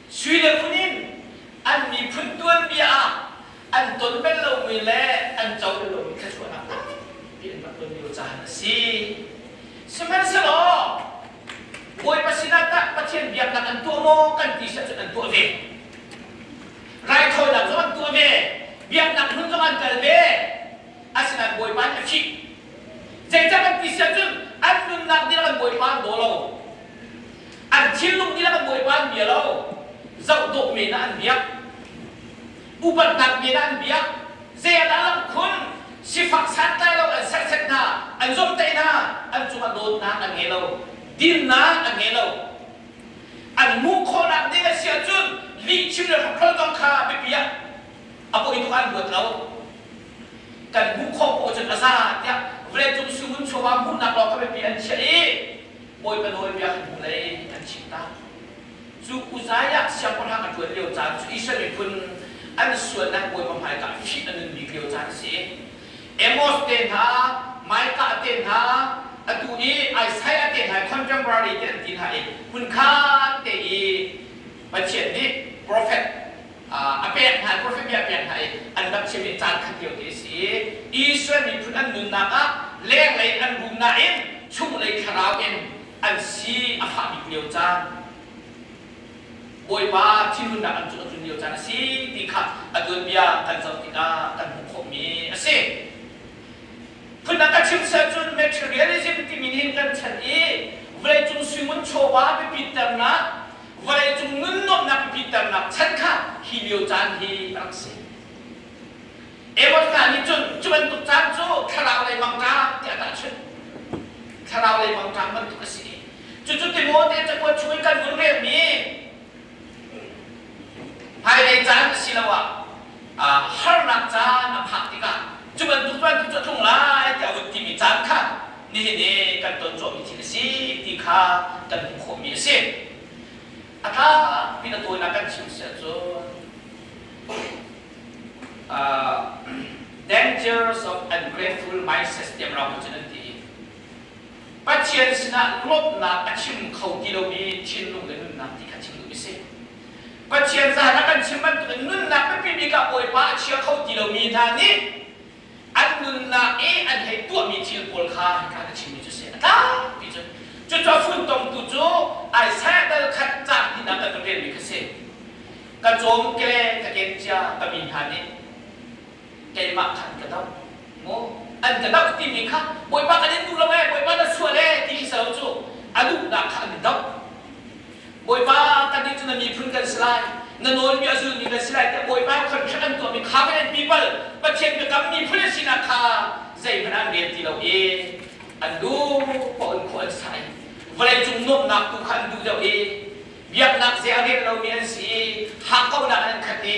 Sui le ngun in an miphun tuanbia ah an ton bal lomi le an co bal lomi thluachuahnak tampi an rak ton lio caan a si. Sihmanhsehlaw. Bawipa sinah tah Pathian biaknak an tuah maw kan ti siah cun an tuah ve. Raithawinak zong an tuah ve. Biaknak hmun zong an kal ve. Asinain Bawipa nih a fih. Zeicah kan ti siah cun an nunnak dihlak an Bawipa an daw lo. An thinlung dihlak an Bawipa an bia lo. Zoh dawh men ah an biak. Upatnak men ah an biak. Zei ah dah lam khun? Sifak santlai lo an serhset hna, an zomhtaih hna, an cungah dawtnak an ngei lo, dinnak an ngei lo. An hmuh khawhnak ding a si ahcun lihchim le hrokhrol zong kha biapi ah a poi tuk ah an ruat lo. Kan hmuh khawh poah cun a za tiah vawleicung sumum chawva hmuhnak lawng kha biapi an chiah i Bawipa nawlbia kha hnulei an chim ta. Cu Uzziah siangpahrang a ṭuan lio caan cu Israel miphun an sualnak Bawipa hmaika ah fih a nun bik lio caan a si. Amos te hna, Micah te hna, atu i Isaiah te hna contemporary te an ti hna i hmunkhat te i Pathian nih prophet a pek hna, prophet bia a pek hna i an rak chim i caan khat lio te a si i Israel miphun an nunnak ah lenglei an rum nain chunglei thlarau in an si a fah bik lio caan Bawipa thinhunnak an cung a tlun lio caan a si ti kha a tuanbia kan zoh tikah kan hmuh khawhmi a si. Phundang ka chim seh cun materialism timi nih hin kan chan i vawleicung suingun chawva biapitternak, vawleicung nunnuamhnak biapitternak chan kha hi lio caan hi a rak si. Amos hna nih cun cu bantuk caan cu thlarau lei mangṭam tiah a tahchunh. Thlarau lei mangṭam bantuk a si. Cucu Timote cakuat chung in kan vun relmi hmailei caan asiloah harnak caan a phak tikah cu bantuk bantuk cu a tlung lai tiah a vun timi caan kha nihin i kan ton cuahmi thil a si ti kha kan hmuh khawhmi a si. A tlakpi na tawinak kan chim si ahcun dangers of ungrateful mindset tiah Mirang cun an ti. Pathian sinah lawmhnak a chim kho ti lomi thinlung le nunnak ti kha chim duh a si. Pathian zan ah kan chim bantukin nunnak biapi bik ah Bawipa a chia kho ti lomi hna nih an nunnak i an hei tuahmi thil pawl kha hika na chimmi cu si. A tlangpi cun cucu a funtomtu cu Isaiah dal khat caang hnihnak kan van relmi kha si. Ka cawm ke ka ken cia ka mi hna nih keimah khan ka doh maw an ka doh timi kha Bawipa kan in duh lo ee Bawipa na sual ee ti khi si lo cu a duhnak kha an in doh. Bawipa kannih cu na miphun kan si lai na nawlbia zulmi kan si lai tiah Bawipa contract an tuahmi covenant people Pathian biakam miphun an sinak kha zeihmanh an rel ti lo i an duh paoh in khua an sa i vawleicung nuamhnak tu kha an duh deuh i biaknak zei a rel lomi an si i hakkauhnak an khat i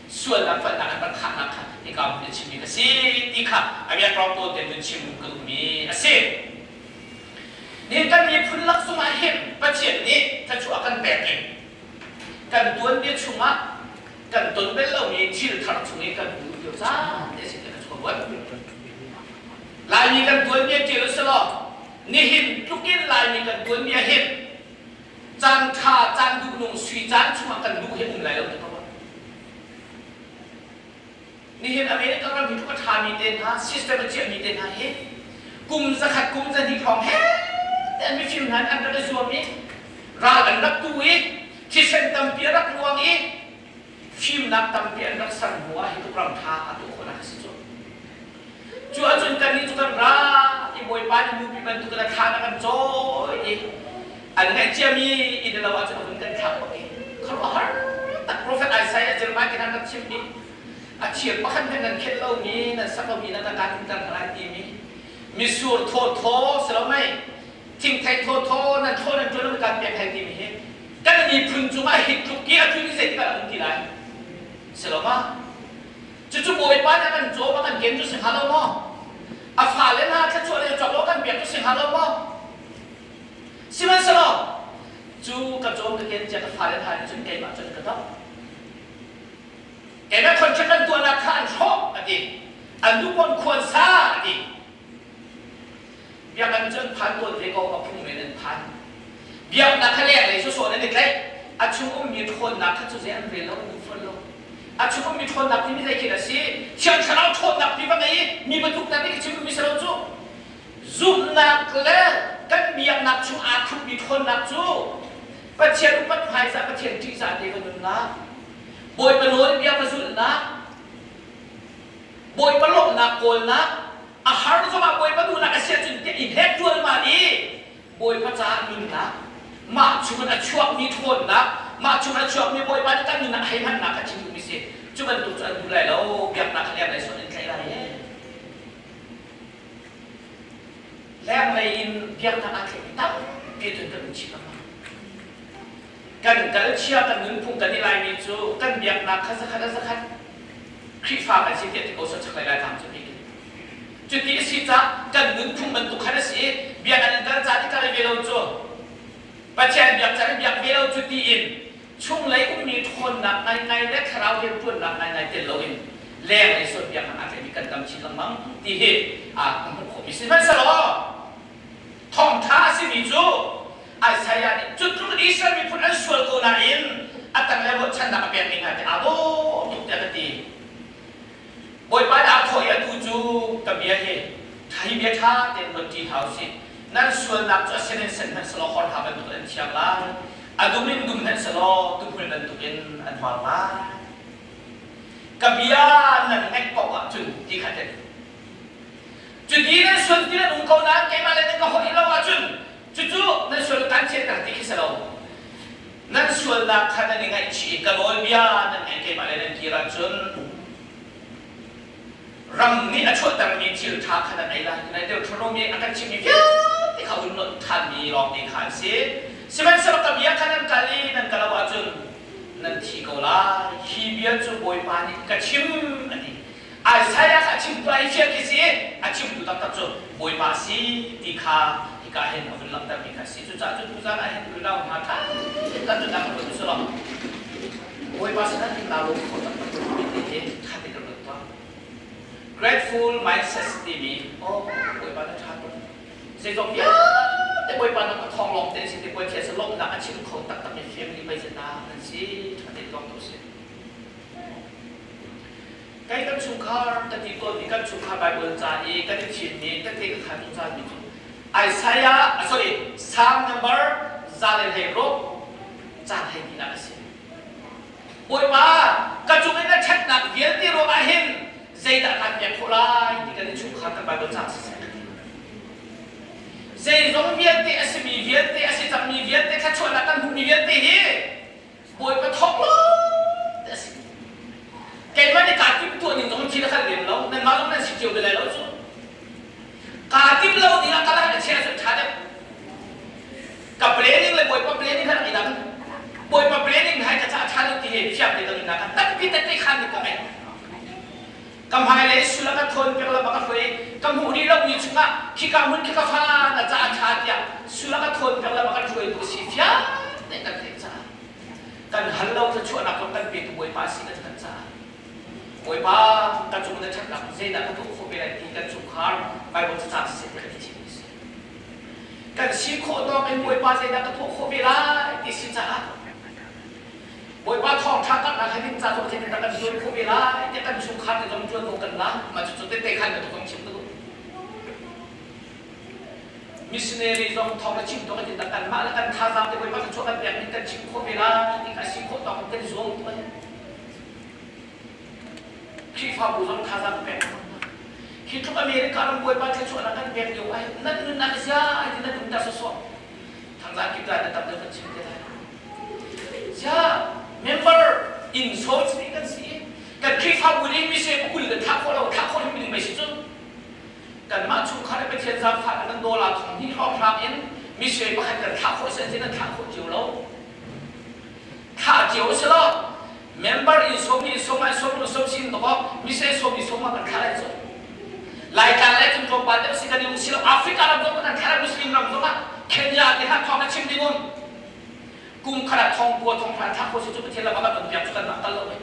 sualnak palhnak an rak khahnak kha hika hmun a chimmi ka si ti kha a biakrawng tawn tein vun chim ka duhmi a si. Nihin kan miphun lak zongah hin Pathian nih thluachuah a kan pek i kan tuanbia chungah kan ton bel lomi thil thar chung i kan hmu lio caan te si ka chuah Laimi kan tuanbia ṭial usulaw nihin tlukin Laimi kan tuanbia hin caan ṭha caan duhnung sui caan chungah kan duh hi um lai lo ti ko. Nihin America ram hi tluk a ṭhami te hna system a chiahmi te hna hi kum zakhat kum zahnih hrawng he te an mifim hna an rak i zuam i ral an rak tu i thisen tampi a rak luang i fimnak tampi an rak ser hnu ah hi tluk ram ṭha a tuah khawhnak a si cu. Cu ahcun kannih cu kan ra i Bawipa nih nupi bantukin a thla na kan cawi i an ngaih ciami inn lo ahcun a vun kan thlak bak i khuaruahhar tak Profet Isaiah Jeremiah te hna rak chim i a thir pakhat hmanh nan khelh lomi nan sak lomi nan kaan umter hna lai timi misur thawthaw si lo mei thingthei thawthaw nan thlaw nan ṭuan nan kaan pek hai timi hi kan miphun cungah hi tluk i a tlun i zeitik ah a um ti lai si lo ma Cucu Bawipa nih a kan cawm a kan ken cu si hnga lo maw? A fale hna thluachuah le cawk kan pek cu si hnga lo maw? Sihmanhsehlaw cu ka cawm ka ken cia ka fale hna nih cun keimah cun ka doh. Keimah contract an tuahnak kha an hrawh a ti. An duh pawn khuan sa a ti. Biakinn cu an phan tawn ve ko, a phung men an phan. Biaknak kha lenglei sawsawh nan i tlaih. A chung ummi ṭhawnnak kha cu zei an rel lo, an duh fawn lo. A chung ummi ṭhawnnak timi zei khi a si? Thiang Thlarau ṭhawnnak ti va ngei i mi bantuk hna nih ka chim duhmi si lo cu. Zumhnak le kan biaknak chung aa thupmi ṭhawnnak cu Pathian upat hmaizah, Pathian ṭihzah te va nunnak, Bawipa nawlbia va zulhnak, Bawipa lawmhnak kawlnak, a har zongah Bawipa duhnak a si ahcun tiah i hnek ṭualmal i Bawipa caah nunnak, mah chungin a chuakmi ṭhawnnak, mah chungin a chuakmi Bawipa nih kan nunnak a hei hmannak kha chim duhmi si. Cu bantuk cu an duh lai lo, biaknak kha lenglei sawh in tlaih lai ee. Lenglei in biaknak aa tlaihmi tampi cun kan um chih lengmang. Kan kalchia, kan nunphung kan i laimi cu kan biaknak kha zakhat a zakhat Khrihfa kan si tiah ti ko seh chaklei Laitlang cu bik in. Cuti a si caah kan nunphung bantuk khan a si i biakinn in kal ca ti kal ve lo cu Pathian biak ca in biak ve lo cu tiin chunglei ummi ṭhawnnak ngaingai le thlarau rianṭuannak ngaingai tel loin lenglei sualpiaknak aa tlaihmi kan tam chin lengmang ti hi a hmuh khawhmi sihmanhsehlaw thawngṭha a simi cu Isaiah nih cu tluk Israel miphun an sual ko nain a tanglei ruahchannak a pekmi hna te aa dawh tuk tiah ka ti. Bawipa nih aa thawh i atu cu ka bia hi hi bia ṭha tein ruat ṭi hna usih. Nan sualnak cu a sen in sen hmanh selaw horha bantukin an thiang lai, a dum in dum hmanh selaw tuhmul bantukin an var lai. Ka bia nan ngaih paoh ahcun ti kha ti. Cuti nan sual ti nan um ko nain keimah le nan ka holh lo ahcun cucu nan sual kan chiatter ti khi si lo. Nan sualnak kha nan i ngaihchih i ka nawlbia nan ngaih keimah le nan kir ahcun ram nih a chuahtermi thil ṭha kha nan ei lai. Nai Deuteronomy a kan chimmi vialte kha hun nolh ṭhanmi lawngte kha an si. Sihmanhsehlaw ka bia kha nan kal i nan ka lo ahcun nan thi ko lai. Hi bia cu Bawipa nih ka chim a ti. Isaiah kha a chimtu ah hi fial khi si i a chimtu taktak cu Bawipa a si ti kha hika hin a vun langhtermi kha a si. Cucaah cun tuzan ah hin unau hna ṭha tein kan nunnak kan ruat usulaw Bawipa sinah hin naa lawm kho taktak ko timi te hi ṭha tein kan ruat tuah. Grateful mindset timi oh Bawipa na ṭha tuk. Zeizong vialte Bawipa na ka thawng lawng te si ti Pathian sin lawmhnak a chim kho taktakmi family pei si ta nan si ṭha tein lawm tu si. Kei kan chungkhar ka ti tawnmi kan chungkhar Baibal ca i kan i thimmi tete ka khan zungzalmi cu Isaiah sorry Psalm number 116 caan 12 a si. Bawipa ka cung in na ṭhatnak vialte ruangah hin zeidah kaan pek khawh lai ti kan i chungkhar kan Baibal ca siseh ka ti. Zeizong vialte a simi vialte a si cangmi vialte thluachuahnak kan hmuhmi vialte hi Bawipa thawk lo ti a si. Keimah nih kaa timhtuah ning zong thi na kal lem lo. Nanmah zong nan si cio ve lai lo cu. Kaa timh lo ding ah ka lakah na chiah ahcun ṭha deuh. Ka planning le Bawipa planning kha rak i dang. Bawipa planning hai ka caah ṭha lo ti he fiang te ka nunnak ah tampi tette khan ni ka ngei. Ka hmailei sul a ka thawn piak lam a ka hruai ka hmuh rih lomi chungah khika hmun khi ka fa na caah ṭha tiah sul a ka thawn piak lam a kan hruaitu si fiang tein kan theih caah kan hal lo thluachuahnak zong kan petu Bawipa si kan kan caah Bawipa ka cung na ṭhatnak zeidah ka tuah khawh ve lai ti kan chungkhar Bible cacang siseh ti kan i thim si kan si khawh tawk in Bawipa zeidah ka tuah khawh ve lai ti si caah Bawipa thawngṭha karhnak he ding ca zong zeitindah kan zuan khawh ve lai tiah kan chungkhar te zong ṭuan ko kan la mah cucu tette khan ka zong chim ka duh missionary zong thawng na chim tuk in kanmah le kan thazaang te Bawipa thluachuah kan pek ning kan chim khawh ve lai ti kha si khawh tawk in kan zuam tuk a Khrihfabu zong thazaang ka pek hi tluk America ram Bawipa thluachuahnak kan pek lio ah nan nunnak zia ti nan umter sawsawh thangzang kip lai na tam deuh kan chim te lai Ziah member in sawm si kan si kan Khrihfabu nih mise 20 kan thlah khawh lo thlah khawh ding mei si cu kanmah chungkhar le Pathian zaangfah kan dollar thong hnih hrawnghrang in mise pakhat kan thlah khawh si an thlah khawh cio lo thlah cio si lo member in sawm in sawm ai sawm sawm sin to ko mise sawm in sawm kan thlah lai cu Laitlang le cung tlawmpal deuh si kan i um si lo Africa ram zong kan thlah Muslim ram zong ah Kenya te ha thong na chim ding um kum khat ah thong kua thong hra thlah khawh si cu Pathian lam ah kan um piak cu kan rak kal lo ve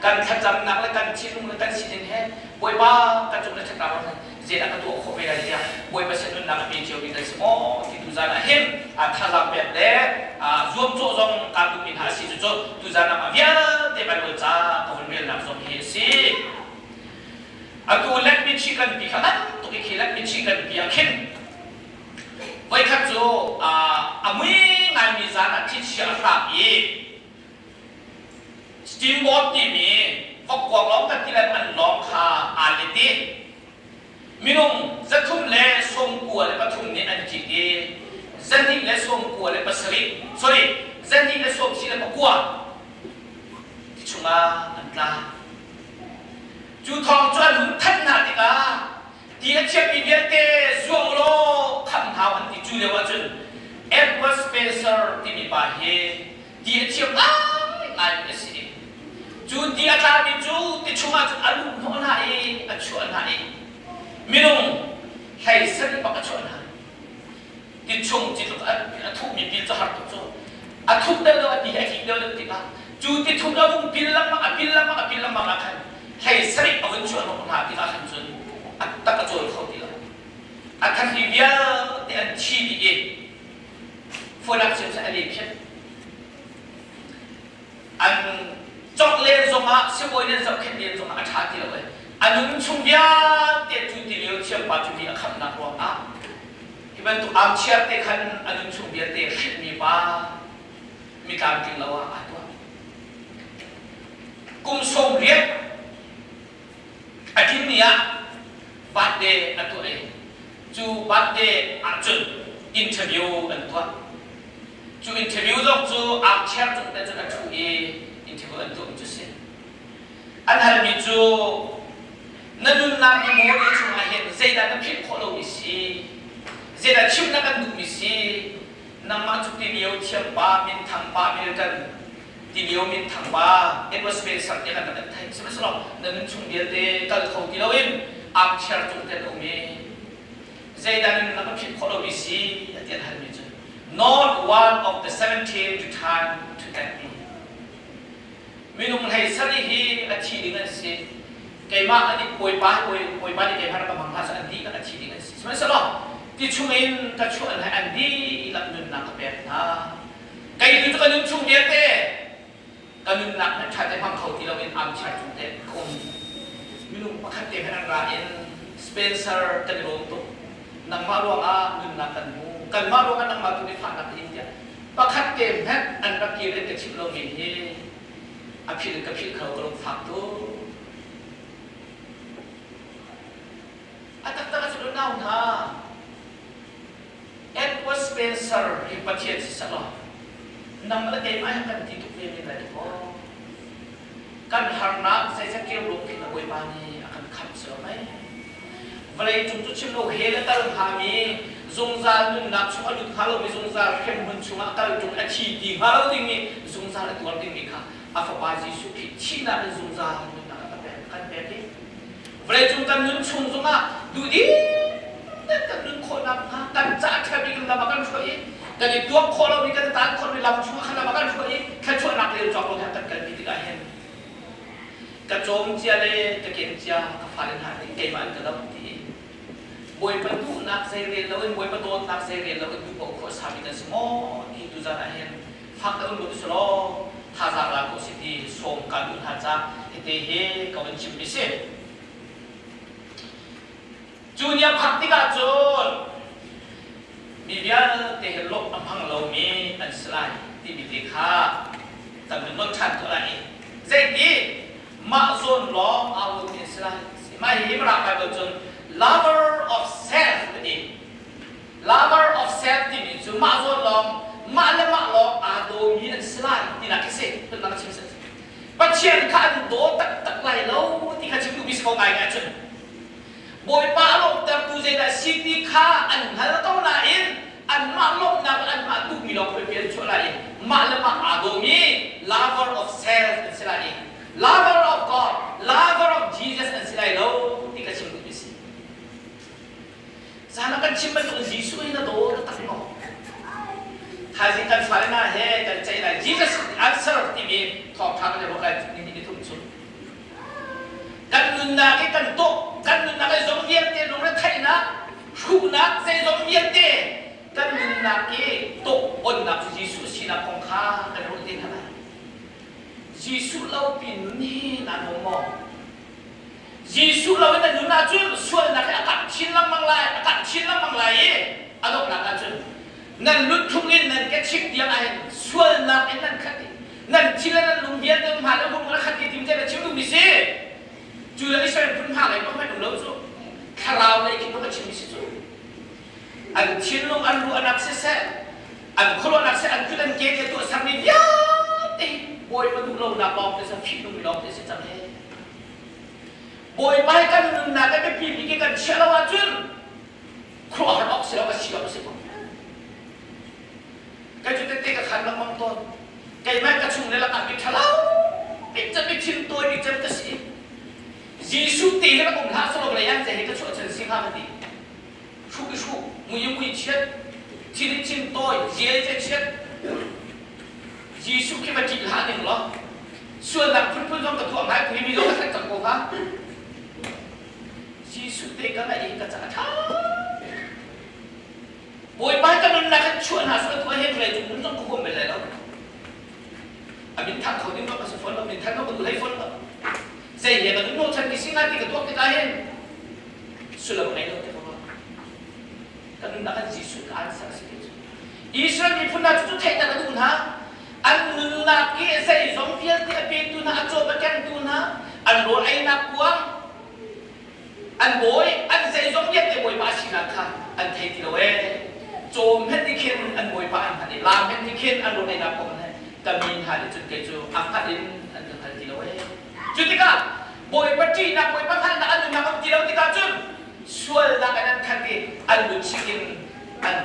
kan thlacamnak le kan thinlung le kan sining he Bawipa kan cung na ṭhatnak ram zeidah ka tuah khawh ve lai tiah Bawipa sin nunnak a pe cio mi kan si maw ti tuzan ah hin thazaang pek le zuamcawh zong kaa duhmi hna a si cucu tuzan ah vialte Bible ca ka hun relnak zong hi a si atu let mi chi kan pi kha ngan tuk i khi let mi chi kan pi ah khin voi Voikhat cu a mui ngaimi zan ah thlichia a hrang i steamboat timi vokkuang lawng kan ti lai an lawng kha aa let i minung 393 nih an cit i 297, sorry, 299 ti chungah an tla. Cu thawng cu an hun thanh hna tikah ti a thiammi vialte zuang law khamh hau an ti. Cu lio ahcun Edward Spencer timi pa hi ti a thiam ngaingai a si. Cu ti a tlami cu ti chungah cun a luh hnawh hna i a chuah hna i minung 17 bak a chuah hna. Ti chung ci tluk a thuhmi pil cu har tuk cu. A thuk deuh deuh a ti hi a kik deuh deuh tikah cu ti thuk a vung pil lengmang a pil lengmang a pil lengmang ah khan 17 a vun chuah hnawh hna tikah khan cun a tak a cawl kho ti lo. A thahri vialte an thi dih i fuanak cio cu a le phiat. An cawk len zongah sibawi nih an zohkhenh len zongah a ṭha ti lo i a nun chung vialte cu ti lio thiampa cu mi a khamhnak ruangah hi bantuk armchair te khan a nun chung vialte hrinhmi pa mi tlamtling lo ah aa tuah. Kum 80 a tlin ni ah birthday a tuah i cu birthday ahcun interview an tuah. Cu interview zong cu armchair cung te cun a ṭhu i interview an tuahmi cu si. An halmi cu na nunnak memory chungah hin zeidah na philh khawh lomi si, zeidah chimh na kan duhmi si, nangmah cu tilio thiampa, minthang pa, Milton tilio minthang pa, Edward Spencer tiah kan rak kan theih. Sihmanhsehlaw na nun chung vialte kal kho ti loin armchair cung te na um i zeidah na nunnak na philh khawh lomi si ti an halmi cu not one of the 17 returned to thank me. Minung 17 hi a thi ding an si. Keimah an i bawipa bawipa nih keimah rak ka hmang hna seh an dihlak a thi ding an si. Sihmanhsehlaw ti chungin ka chuah hna an dihlak nunnak ka pek hna. Kei tu cu ka nun chung vialte ka nunnak hmanh ṭha te hmang kho ti loin armchair cung te ka um. Minung pakhat te hmanh an ra in Spencer kan i lawm tuk. Nangmah ruangah nunnak kan hmu. Kanmah ruangah nangmah tu nih fahnak na in tiah pakhat te hmanh an rak kir in ka chimh lomi hi a philh in ka philh kho ka lungfak tuk. A taktak ah cun nau hna Edward Spencer hi Pathian si selaw nang le keimah hi kan ti tuk ve men lai kaw kan harnak zeizat riamruam khin a Bawipa nih a kan khamh si lo mei? Vawlei cung cu chim lo hell a kal hngami zungzal nunnak chung a lut hnga lomi zungzal hremhmun chungah kal ṭung a thi ti hnga lo dingmi zungzal a tuar dingmi kha a fapa Jesuh Khrih thihnak in zungzal nunnak a kan pek i vawleicung kan nun chung zongah duhdim kan nun khawhnak hnga kan ca ṭha bik lam a kan hruai i kan i tuak khawh lomi kan tan khawhmi lam chungah khan lam a kan hruai i thluachuahnak le cawk lo he kan kalpi tikah hin ka cawm cia le ka ken cia ka fale hna nih keimah an ka doh ti i Bawipa duhnak zei rel loin Bawipa dawtnak zei rel loin duh paoh khawh sami kan si maw ti tuzan ah hin fak deuh in ruat usulaw thazaang la ko si ti sawm kaan duh hna ca hite hi ka vun chimmi si. Cu ni a phak tikah cun mi vialte hi lawmh a hmang lomi an si lai timi te kha kan vun nolh ṭhan tuah lai i zeiti mah zawn lawng aa ruatmi an si lai. Mah hihi Mirang Bible cun lover of self a ti. Lover of self timi cu mah zawn lawng mah le mah lawng aa dawmi an si lai tinak khi si. Phundang a chim si. Pathian kha an daw taktak lai lo ti kha chim duhmi si ko ngai ngai cun. Bawipa a lawmhtertu zeidah si ti kha an hngal ko nain anmah lawmhnak le anmah duhmi lawng khuaipi an chuah lai i mah le mah aa dawmi lover of self an si lai i lover of God, lover of Jesus an si lai lo ti ka chim duhmi si. Zan ah kan chim bantuk Jesuh hi na daw taktak maw? Thaizing kan fale hna he kan ceih lai. Jesus answer timi thawngṭha kan i ruah lai ni ni thum chung. Kan nunnak i kan tuah, kan nunnak i zong vialte lungretheihnak, hruhnak, zeizong vialte kan nunnak i tuah onnak cu Jesuh sinak kong kha kan ruah te hna lai. Jesuh lo pi nun hi naa nuam maw? Jesuh lo in na nun ahcun sualnak hi a karh chin lengmang lai, a karh chin lengmang lai i a donghnak ahcun. An thinlung an ruahnak siseh, an khuaruahnak siseh, an kut an ke te tuahsermi vialte Bawipa duh lonak lawng te si, fihnungmi lawng te si cang hi. Bawipa hi kan nunnak a biapi bik i kan chiah lo ahcun khuaruahhar awk si lo, a si awk a si ko. Kei cu tette ka khan lengmang tawn. Keimah ka chung le lakah mi ṭhalo bik cem mi thin tawi bik cem ka si. Jesuh te hi rak um hlah selaw vawlei ah zei hi ka chuah chan si hnga ka ti. Hruh i hruh, mui i mui chiat, thin i thin tawi, zia i zia chiat. Jesuh khi va ṭih hlah ning law sualnak phunphun zong ka tuah ngai hi mi zong ka theih cang ko hnga. Jesuh te ka ngaih i ka ca a ṭha. Bawipa ka nunnak in chuah hna sual tu ahhin vawlei cung nun zong ka huam bal lai lo. A min thang kho ding zong ka si fawn lo, min than zong ka duh hlei fawn lo. Zei he ka nun no chan ki si nga ti ka tuak tikah hin sullam ngei lo ti ka ruah. Ka nunnak in Jesuh ka answer si ti cu. Israel miphun hna cu cu theihter a duh hna. An nunnak i zeizong vialte a petu hna, a cawm a kengtu hna, an rawl einak kuang, an bawi an zeizong vialte bawipa sinak kha an thei ti lo ee cawm het nih khin an bawipa an hngalh i laam het nih khin an rawl-einak kong he ka mi hna nih cun kei cu a hngalh in an ka hngal ti lo ee cu tikah bawipa ṭihnak bawipa hngalhnak an nunnak um ti lo tikah cun sualnak in an khat i an lucik in an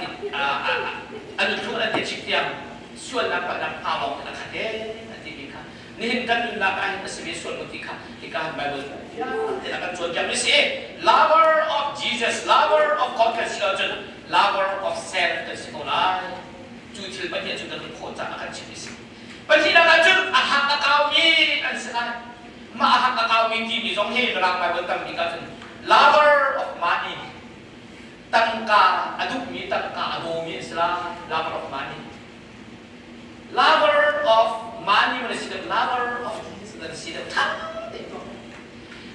an luthlung an ti chik tiang sualnak palhnak hna lawng in a khat ee an timi kha Nihin kan nunnak ah hin a si ve sual maw ti kha hika han Bible fiang tein a kan cawnpiak mi si. Lover of Jesus, lover of God kan si lo cun lover of self kan si ko lai. Cu thil pahnih cu kan khawh caah a kan chimh mi si. Pahnihnak ah cun a hak a kaumi an si lai. Mah a hak a kaumi timi zong hi Mirang Bible tampi ka cun lover of money tangka a duhmi tangka a dawmi an si lai. Lover of money. Lover of money na si deuh, lover of na si deuh tha te ko.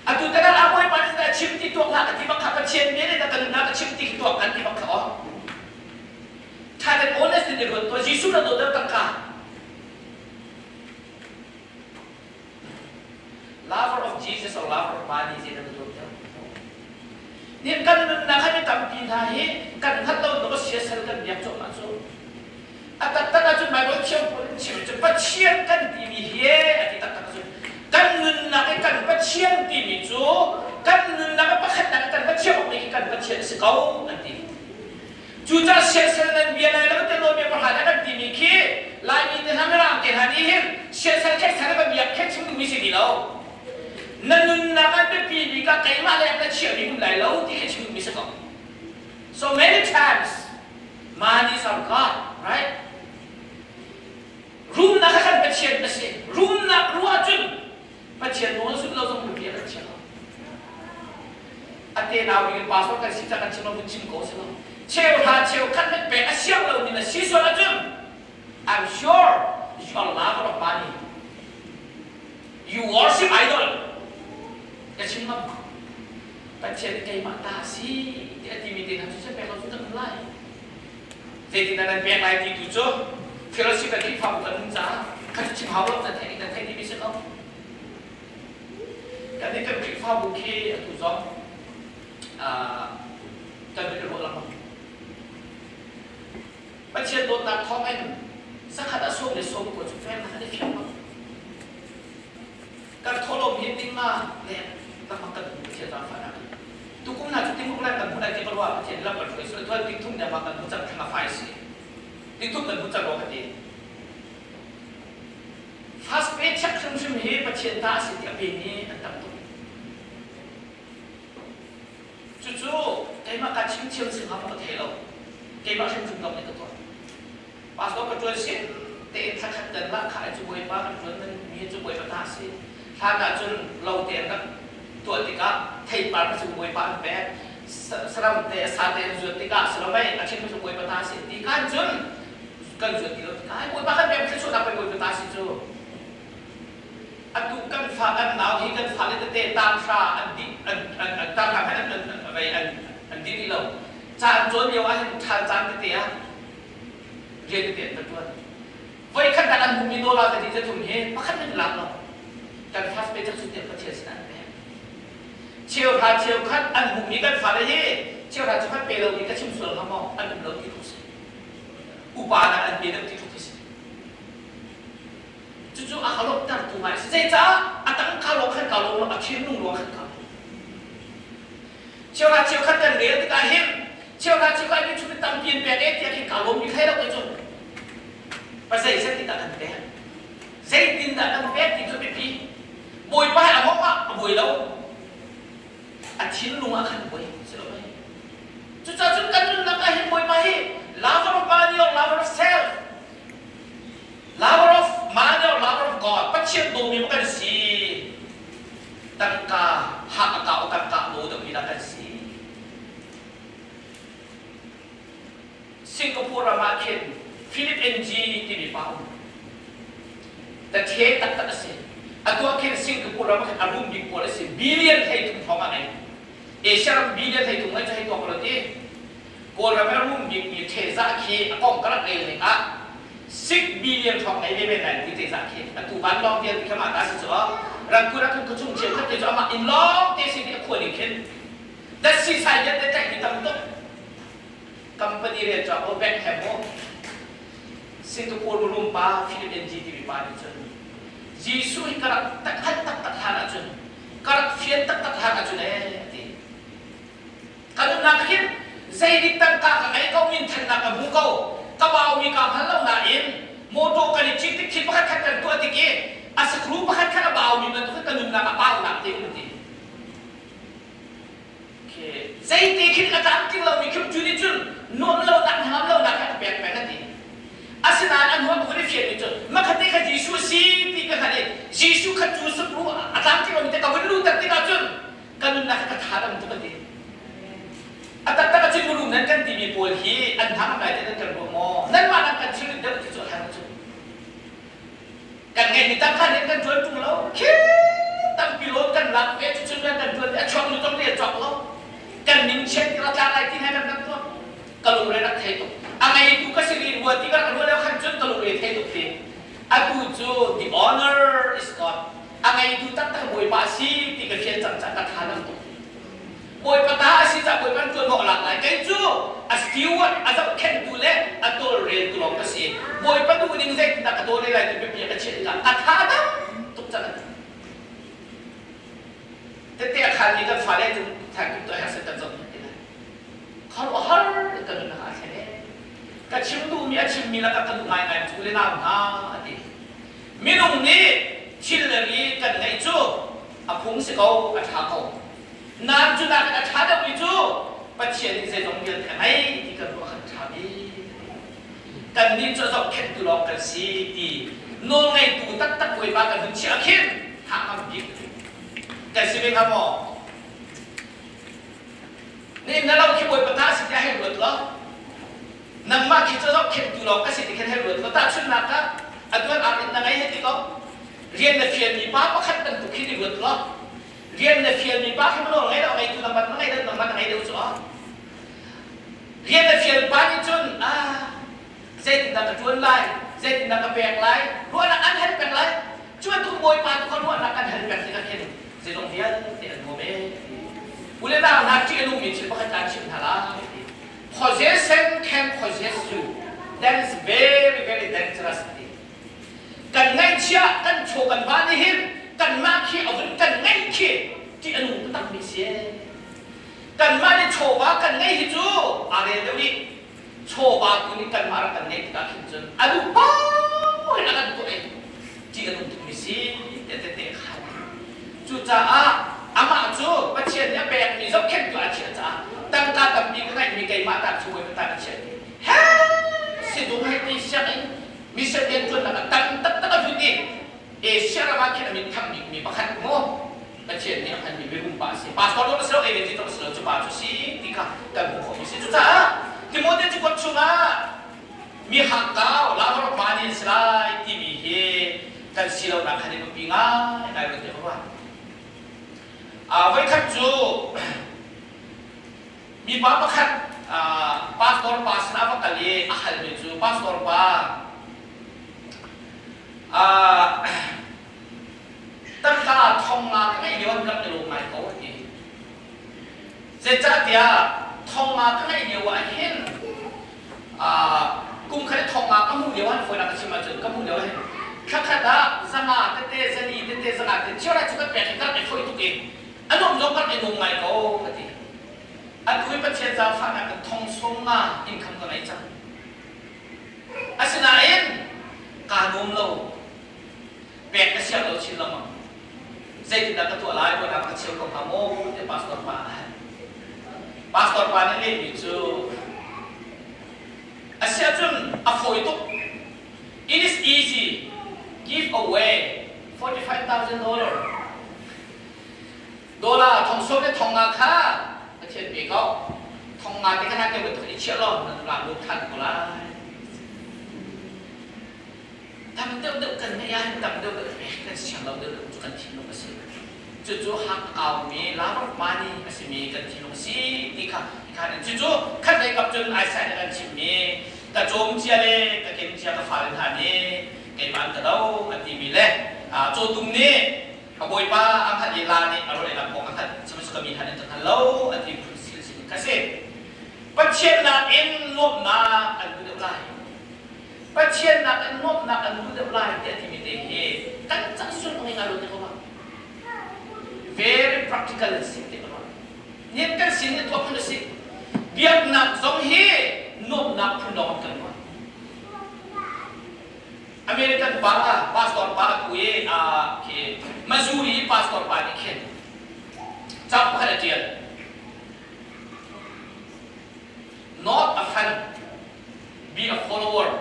Atu te kan abawi pa nih chim ti tuak hlah ka ti bak kha Pathian bia nih na kan na ka chim ti khi tuak kan ti bak kha oh. Tha ten honest in ruat to Jesuh na dawt deuh tangka. Lover of Jesus or lover of money zei na dawt deuh. Nih kan nunnak hi mi tampi hna hi kan hngalh lo tuk siasal kan biak cuahmah cu. A taktak ahcun Baibal thiam pawl in chim cu Pathian kan timi hi a ti taktak cu kan nunnak i kan Pathian timi cu kan nunnak i pakhatnak i kan Pathian awk khi kan Pathian a si ko an ti. Cucaah siasal nan bia lai lo te nawlbia pahra dah kan timi khi Laimi te hna Mirang te hna nih hin siasal kheksal kan biak khek chung duhmi si ti lo. Na nunnak ah biapi bik ah keimah le na chiahmi um lai lo ti khi chim duhmi si ko. So many times money is our God, right? Rumnak kha kan Pathian a si. Rumnak ruah cun Pathian nawl zulh lo zong biapi ah kan chia lo. A te nau bik in pastor kan si cang kan chim lo vun chim ko si lo. Cheu hra cheu khat met pek a siang lo mi na si sual ahcun I'm sure you are lover of money. You worship idol. Ka chim ngam. Pathian keimah ta si ti a timi te hna cu pek lo cu kan um lai. Zeitin dah nan pek lai ti tu cu fellowship le Khrihfabu kan um caah kha cu chim hau lo nan theih nan theih dihmi si ko. Kan nih kan Khrihfabu khi atu zong kan i ruah lengmang. Pathian dawtnak thawngin zakhat ah sawm le sawm ko cu fem kha i fiang lo. Kan thawhlawm hi ding ma le takmak kan hmu Pathian zaangfahnak in. Tukum hna cu timuk lai kan hmu lai ti ka ruah Pathian lam kan hruai sual tuan ting thum deuh ma kan hmu cang thang a fai si. Ting thum kan hmu cang rua ka ti. Fast pay check hrimhrim hi Pathian ta a si ti a pe mi an tam tuk. Cucu keimah ka chim thiam si hnga maw ka thei lo. Keimah hrimhrim lawng nih ka tuah. Pastor ka ṭuan sin tein thla khat dan lah kha cu Bawipa kan ṭuan nan mi cu Bawipa ta a si. Hlan ah cun lo te an rak tuah tikah theipar kha cu Bawipa an pek. Saram te sa te an zuat tikah saramei a ṭhin cu Bawipa ta a si ti khan cun kan zuat ti lo tikah ai Bawipa kan pek thluachuahnak pei Bawipa ta a si cu. Atu kan fa kan nau hi kan fale tete tanghra an dih an an an tanghra hmanh an an an an an dih rih lo. Ca an cawn lio ah hin ṭhal caan tete ah rian tete an va ṭuan. Voikhat nak an hmuhmi dollar tete zathum hi pakhat hmanh lak lo. Kan fast paycheck cu tiah Pathian sinah an pek. Cheuhra cheukhat an hmuhmi kan fale hi cheuhra cheukhat pe lomi ka chim sual hnga maw? An um lo ti tluk si. Upa nak an pe deuh ti tluk khi si. Cucu a ka lawmhtertu ngai a si. Zeicah a tangka lawng khan ka lawm lo, a thinlung ruang khan ka lawm. Cheuhra cheukhat kan rel tikah hin cheuhra cheukhat mi chung tampi an pek e tiah khin ka lawm mi thai lo te cu. Pa zeizat ti dah kan pek? Zeitindah kan pek ti cu biapi. Bawipa he a mawng ah a buai lo. A thinlung ah khan buai si lo mei. Cucaah cun kan nunnak ah hin Bawipa hi lover of money or lover of self, lover of money or lover of God, Pathian dawmi maw kan si? Tangka hak a kau tangka a daw deuhmi dah kan si? Singapore ram ah khin Philip NG timi pa um. Tathe taktak a si. Atu ah khin Singapore ram ah khin a rum bik pawl a si. Billion 13 hrawng a ngei. Asia ram billion 13 ngei cu hei tuak lo ti. Kawlram a rum bikmi Theza khi a kong ka rak rel ning ah 6 billion hrawng ngei ve men lai ti Theza khi. Atu vanlawng tiang ti kha mah ta si cu rangkun ah khin khuachung cheukhat te cu amah inn lawng te si ti a khua ning khin datsi sai vialte tlaih mi tam tuk. Company rian cawk o bank he maw Singapore mirum pa Philip NG timi pa nih cun Jesuh hi ka rak hngalh taktak hlan ahcun ka rak fian taktak hlan ahcun ee a ti. Ka nunnak hin zeidik tangka ka ngei ko minthannak ka hmu ko ka baumi kaa hngal lo nain motor kan i cit tik thil pakhat khat kan tuah tik i a screw pakhat khat a baumi bantuk ka nunnak a baunak te um ti. Zeiti khin a tlamtling lomi khi cu nih cun nuam lonak hnangam lonak kha ka pek peng a ti. Asinain a nuam vun i fianmi cu makhate kha Jesuh a si ti ka hngalh i Jesuh kha cu sakru a tlamtling lomi te ka vun luhter tikah cun ka nunnak kha ka tha dam tuk a ti. A taktak ah cun mirum nan kan timi pawl hi an hnangam lai ti nan kan ruah maw? Nanmah nan kan thilrit deuh ti cu a hlan cu. Kan ngeihmi tangka nih kan ṭuan ṭung lo. Khi tampi lawn kan lak ve cucun rian kan ṭuan i a chuak nu zong nih a cawk lo. Kan ning chiat ti tlak lai ti he kan rak tuah. Ka lungre rak thei tuk. A ngeitu ka si rih rua ti ka rak ruah lio khan cun ka lungre thei tuk ti. Atu cu the honor is God. A ngeitu taktak Bawipa a si ti ka fian cang caah ka tha dam tuk. Bawipa ta a si caah Bawipa ṭuan awk a lak lai. Kei cu a steward, a zohkhenhtu le a tawlreltu lawng ka si. Bawipa duhning zeitindah ka tawlrel lai ti biapi a ka chiah tikah a tha dam tuk cang. Tete a khanmi kan fale cu thaikip tuah herh kan zoh ti lai. Khuaruahhar in ka nunnak ah a thlen ee. Ka chim duhmi a chimmi lakah ka duh ngaingai cu le nau hna a ti. Minung nih thil le ri kan ngeih cu a phung si ko, a ṭha ko. Nain cu nakin a ṭha deuhmi cu Pathian nih zeizong vialte a ngei ti kan ruah khan a ṭha bik. Kannih cu a zohkhenhtu lawng kan si ti nawlngeitu taktak Bawipa kan hun chiah khin thah ngam bik kan si ve hnga maw? Nihin na lo khi Bawipa ta si tiah hei ruat law nangmah khi cu zohkhenhtu lawng ka si ti khin hei ruat law tahchunhnak ah atu an ar in na ngei hei ti ko rian na fialmi pa pakhat bantuk khi ni ruat law rian na fialmi pa khi nawl ngei lo ngeitu nangmah na ngei deuh nangmah na ngei deuh cu ah rian na fial pa nih cun ah zeitindah ka ṭuan lai zeitindah ka pek lai ruahnak an hal pek lai cu bantuk bawipa tu kha ruahnak an hal pek tikah khin zeizong vialte an nuam ee u le nau hna ṭih a nungmi thil pakhat kaan chimh hna lai possession can possess you that is very very dangerous Kan ngaihchiah kan chaw kan va nih hin kanmah khi a vun kan ngeih khi ṭih a nung taktakmi si. Kanmah nih chawva kan ngeih hi cu aa rel deuh i chawva tu nih kanmah rak kan ngeih tikah khin cun a duh paoh in a kan tuah i ṭih a nung tukmi si tiah tehte khan. Cucaah amah cu Pathian nih a pekmi zohkhenhtu a chiah caah tangka tampi ka ngeihmi keimah ta cu Bawipa ta ka chiah ti. He sizung hei ti sianginn mission rianṭuannak ah tam taktak a hlut i Asia ram ah khin a min thang bikmi pakhat maw Pathian nih a hmanmi mirum pa a si. Pastor zong a si lo, evangelist zong a si lo, cu pa cu si ti kha kan hmuh khawhmi a si. Cucaah Timote cu kuat chungah mi hakkau lover of money an si lai timi hi kan si lonak khan i biapi ngaingai ruat te ka ruah. Voikhat cu Mipa pakhat pastor pa sinah va kal i a halmi cu pastor pa tangka thong nga ka ngeih lio an rak i lawm ngai ko a ti. Zeicahtiah thonga ka ngeih lio ah hin kum khat thonga ka hmuh lio ah fawinak ka chim ahcun ka hmuh lio ah hin thlakhat ah zanga tete zali tete zanga tete chiara cu kan pek hi kan i foi tuk i a nuam zong kan i nuam ngai ko ka ti. Atu i Pathian zaangfahnak in thong sawm nga income ka ngei cang. Asinain kaa nuam lo. Pek ka siang lo chin lengmang. Zeitindah ka tuah lai ruahnak ka cheu ko hnga maw tiah pastor pa a hal. Pastor pa nih lehmi cu a si ahcun a fawi tuk. It is easy. Give away $45,000. Dollar thong sawm le thong nga kha Pathian pe ko. Thong nga te kha te bantuk i chiah law nan ram lu than ko lai. Tam deuh deuh kan ngeih ah tam deuh deuh pek kan siang lo deuh deuh cu kan thinlung a si. Cucu hak aumi love of money a simi kan thinlung a si ti kha kha cucu khat lei kap cun Isaiah nih kan chimmi ka cawm cia le ka ken cia ka fale hna nih keimah an ka do a timi le cawtum nih a bawipa a hngalh i la nih a rawl einak kong a hngalh sihmanhsehlaw mi hna nih an hngal lo a ti phun sil sin kha si. Pathian nakin nuamhnak an duh deuh lai. Pathian nakin nuamhnak an duh deuh lai tiah timi te hi kan cah sul ngai ngai lo te ko ma. Very practical an si te ko ma. Nian kan sin ni tuah phun a si. Biaknak zong hi nuamhnak phun lawng kan ruah. American pa pastor pa a ku i khi Missouri pastor pa nih khin ca pakhat a ṭial. Not a fan, be a follower.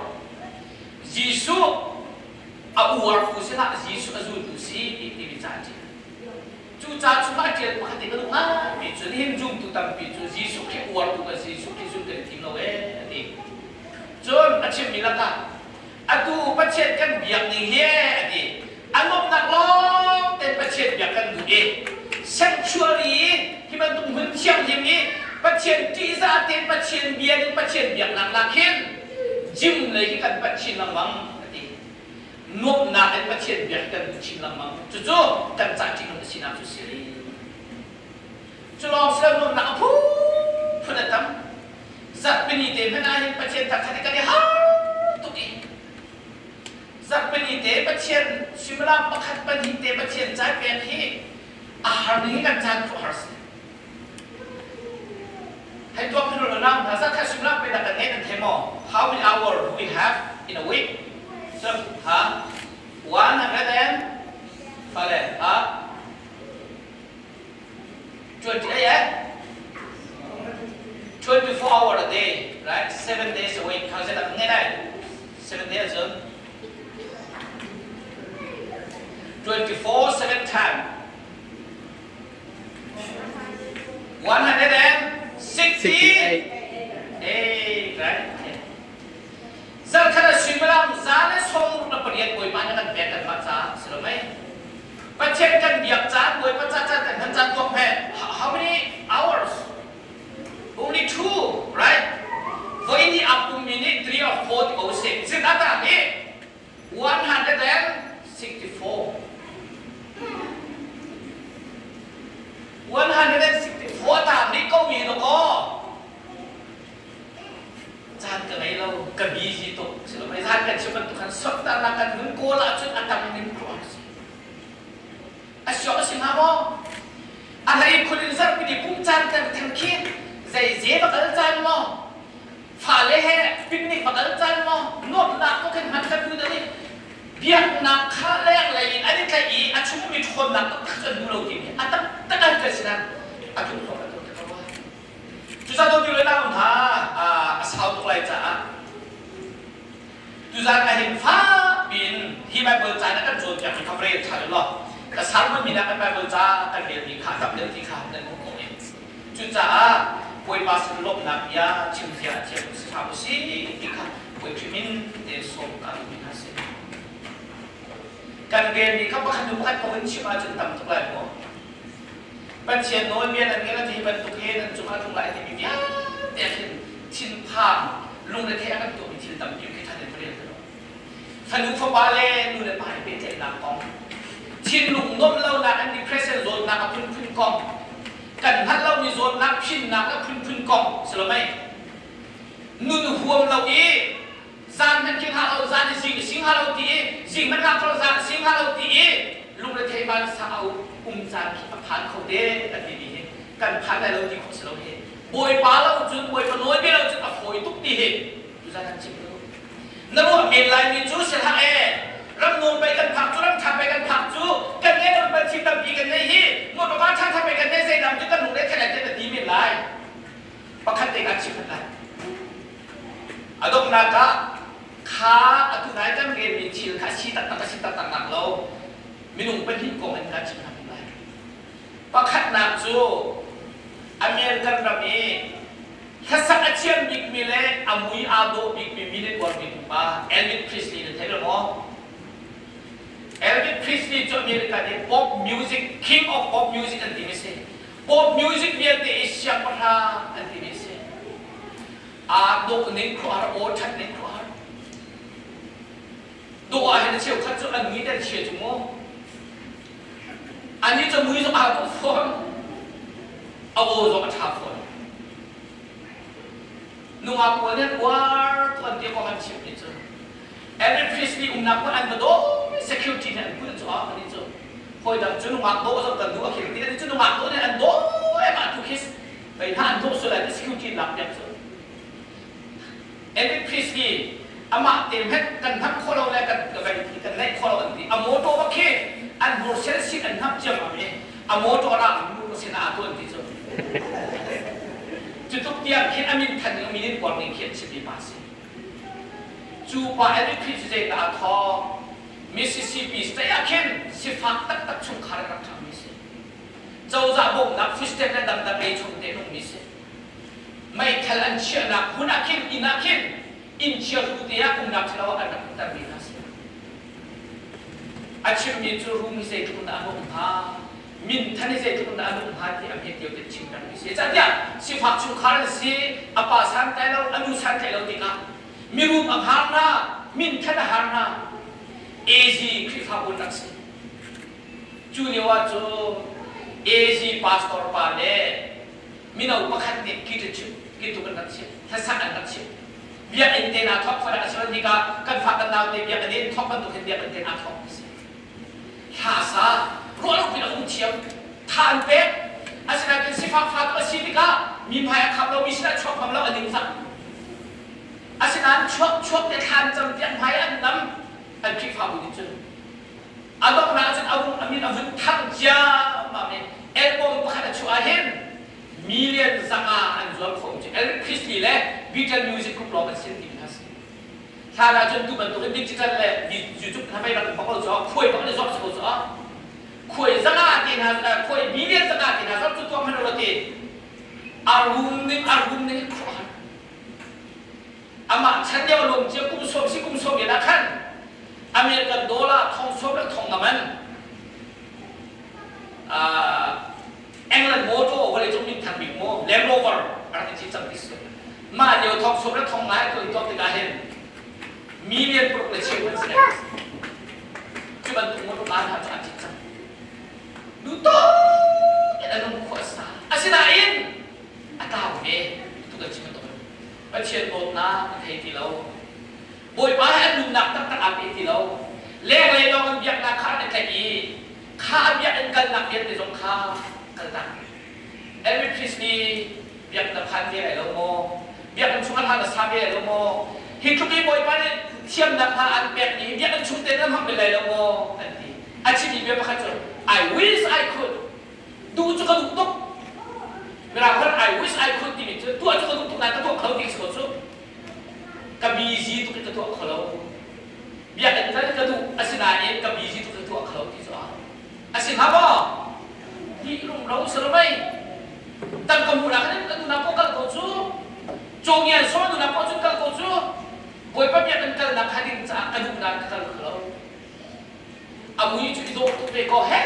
Jesuh a uar fu sinah Jesuh a zultu si timi ca a ṭial. Cu ca chungah a ṭial pakhat in ka duh ngaimi cu nihin zumtu tampi cu Jesuh Khrih uartu kan si, Jesuh Khrih zul kan i thim lo ee a ti. Cun a chimmi lakah atu Pathian kan biak ning hi a ti. A nuamhnak lawng tein Pathian biak kan duh i sanctuary i hi bantuk hmun thianghlim i Pathian ṭihzah tein Pathian bia in Pathian biaknak nak hin gym lei hi kan panh chin lengmang a ti. Nuamhnak in Pathian biak kan duh chin lengmang. Cucu kan cah ṭihnung a sinak cu si. Cu lawng si lo nuamhnak a phunphun a tam. Zarhpini te hmanh ah hin Pathian thangṭhat hi kan i har tuk i Zarhpini te Pathian suimilam pakhat pahnih te Pathian caan pek hi a har ning hi kan caan cu har si. Hei tuak hin lo nau hna zakhat suimilam pe dah kan ngei nan thei maw? How many hour do we have in a week? So, ha? 100 and fale, ha? 20 eh? 24 hour a day, right? 7 days a week. How's it? Nghe này. 7 days a 24 7 time. 168 right? Zarkhat ah suimilam za le sawm na pariat Bawipa nih kan pek kan mah caah si lo mei? Pathian kan biak caan, Bawipa ca caan kan hman caan tuak he how many hours? Only two, right? Voi ni a pummi nih three or four ti ko sih. Zin ata nih 164. 164 ta nih ko mi no ko. Caan ka ngei lo, ka busy tuk. Silomai zan kan chim bantuk khan soktarnak kan hun kawl ahcun a tam ning kruang a si. A siok a si hnga maw? A hlei khun in zarhpi ni pum caan kan theng khi zei ze va kal caan maw? Fale he picnic va kal caan maw? Nuamhnak ko khin hman kan duh deuh i biaknak kha lenglei in an i tlaih i a chungmi ṭhawnnak taktak cu an duh lo timi a taktak an kan sinah a tlung khawh kan tuah te ko rua. Cucaah dawt le nau hna a sau tuk lai caah tuzaan ah hin fak piin hi Bible ca na kan cawnpiak mi kha rel ṭhan law ka sermon mi kan Bible ca kan relmi kha tam deuh ti kha nan hmuh khawh i cucaah Bawipa sin lawmhnak bia chim zia thiam si hram usih ti kha Bawi Khrih min te sawm ka duhmi hna si. Kan relmi kha pakhat hnu pakhat ka hun chim ahcun tam tuk lai maw? Pathian nawlbia nan ngei ti bantuk he nan cungah tlung lai timi vialte khin thinphang lungrethei a kan tuahmi thil tampi khi ṭhan in va rel te lo. Fanu fapa le nu le pa i pehtlaihnak kong, thinlung nuamh lonak and depression zawtnak a phunphun kong, Kan hngalh lomi zawtnak, phinnak le phunphun kong si lo mei? Nun huam lo i zan hmanh khi hnga lo, zan i zing i sing hnga lo ti i zing hmanh hnga lo, zan i sing hnga lo ti i lungrethei vansa a um caan khi a phan kho te kan timi hi kan phan lai lo ti khawh si lo hi. Bawipa lo cun, Bawipa nawlbia lo cun a fawi tuk ti hi tuzan an chim ko. Na ruah men laimi cu si hlah ee. Ram nuam pei kan phak cu, ram ṭha pei kan phak cu, kan ngei lo pei thil tampi kan nei hi, motor ṭha ṭha pei kan nei, zeidang cu kan lungre thei lai tiah na ti men lai. Pakhat te kaan chim hmanh lai. A donghnak ah kha atu nai kan relmi thil kha si taktak a si taktak nak lo minung pahnih kong in kaan chim hna lai. Pakhatnak cu American ram i hlasak a thiam bikmi le a mui aa dawh bikmi min in uar bik pa Elvis Presley na thei lo maw? Elvis Presley cu American i pop music king of pop music an timi si. Pop music vialte i siangpahrang an timi si. Aa dawh ning khuahar, aw ṭhat ning khuahar. Dawh ah hin a cheukhat cu an mui an chia cu mu. Anih cu mui zong aa dawh fawn. A aw zong a ṭha fawn. Nungak pawl nih an uar tuk an ti kong an chimmi cu. Elvis Presley umnak hmun an va dawh security nih an kulh cu ah anih cu hawi dang cu nungak dawh zong kan duh a khim ti anih cu nungak dawh nih an dawh em ah tu khi vei hna an dawh sual lai security lak piak cu Elvis Presley amah te hmet kan hnap kho lo le kan kan kan neih kho lo an ti a motor bak khi an hmur sel sin an hnap ciam am i a motor ah mu sin ah tu an ti cu cu tuk tiang khin a min than ning min in kuar ning khi an chimmi pa si Cu pa Elvis Khrih cu zeidah a thawk? Mississippi state ah khin sifak taktak chungkhar in rak ṭhangmi si. Cozah bawmhnak food stamp le dangdang ei chung te nungmi si. Meithal an chiahnak hmun ah khin inn ah khin inn chiahru te ah umnak ṭhalo ah an rak umtermi hna si. A chimmi cu rum hi zeitluk in dah a nuamh hnga? Minthan hi zeitluk in dah a nuamh hnga ti a hmet lio te chim pengmi si. Catiah sifak chungkhar an si, a pa santlai lo, a nu santlai lo tikah mirum a har hna, minthan a har hna. AZ Khrihfabu an rak si. Cu lio ah cun AZ pastor pa le mino pakhat nih guitar tuk an rak chim, hlasak an rak chim. Biakinn te naa thawk falah a si lo tikah kan fa kan nau te biakinn in thawk bantuk hin biakinn te naa thawk ti si. Hla sa ruah lo pin a hung thiam tha an pek asinain sifak fa tu a si tikah mi hmai a kham lo mi sinah chuak ngam lo a ningzak asinain chuak chuak te thlan cam tiah hmai an nam an Khrihfabu nih cun a donghnak cun a vung a min a vun thang ciammam i album pakhat a chuah ahhin million 500 an zuar khawh cu Elvis Presley le Beatles music group lawng an sin ti hna si Hlan ah cun tu bantukin digital le YouTube hna mei bang bak lo cu khuai bak in i zawk si ko cu khuai 500 te hna khuai million 500 te hna zawk cu tuah hmanh lo ti a rum ning a rum ning khuah amah chan lio lawm cia kum sawm si kum sawm ah khan American dollar thong sawm le thong nga man England motor vawlei cung minthang bik maw Land Rover a rak i cit cang ti si. Mah lio thong sawm le thong ngai tuan tuak tikah hin million paruk le cheu an si. Cu bantuk motor kaa hna cu an cit cang. Nu tuk in a nung khawh a sa. Asinain a tlau ve tu kan chim bantuk Pathian dawtnak a thei ti lo. Bawipa he an nunnak taktak aa pe ti lo. Lenglei lawng in biaknak kha an i tlaih i kha a biakinn kalnak vialte zong kha kaltak. Elvis Presley biakinn na phan ve lai lo maw? Biakinn chung ah hla na sa ve lai lo maw? Hi tluk i Bawipa nih thiamnak hna an pekmi hi biakinn chung te na hmang ve lai lo maw? An ti. A chimmi bia pakhat cu I wish I could. Duh cu ka duh tuk. Mirang holh I wish I could timi cu tuah cu ka duh tuk nain ka tuah kho ti si ko cu. Ka busy tuk in ka tuah kho lo. Biakinn kal ka duh asinain ka busy tuk ka tuah kho ti cu a si hnga maw? Hi rumro si lo mei. Tangka hmuhnak in ka duhnak paoh kal ko cu. Cawngian saw duhnak paoh cun kal ko cu. Bawipa biakinn kalnak kha ding caah ka duhnak ka kal kho lo. A mui cu i dawh tuk ve ko he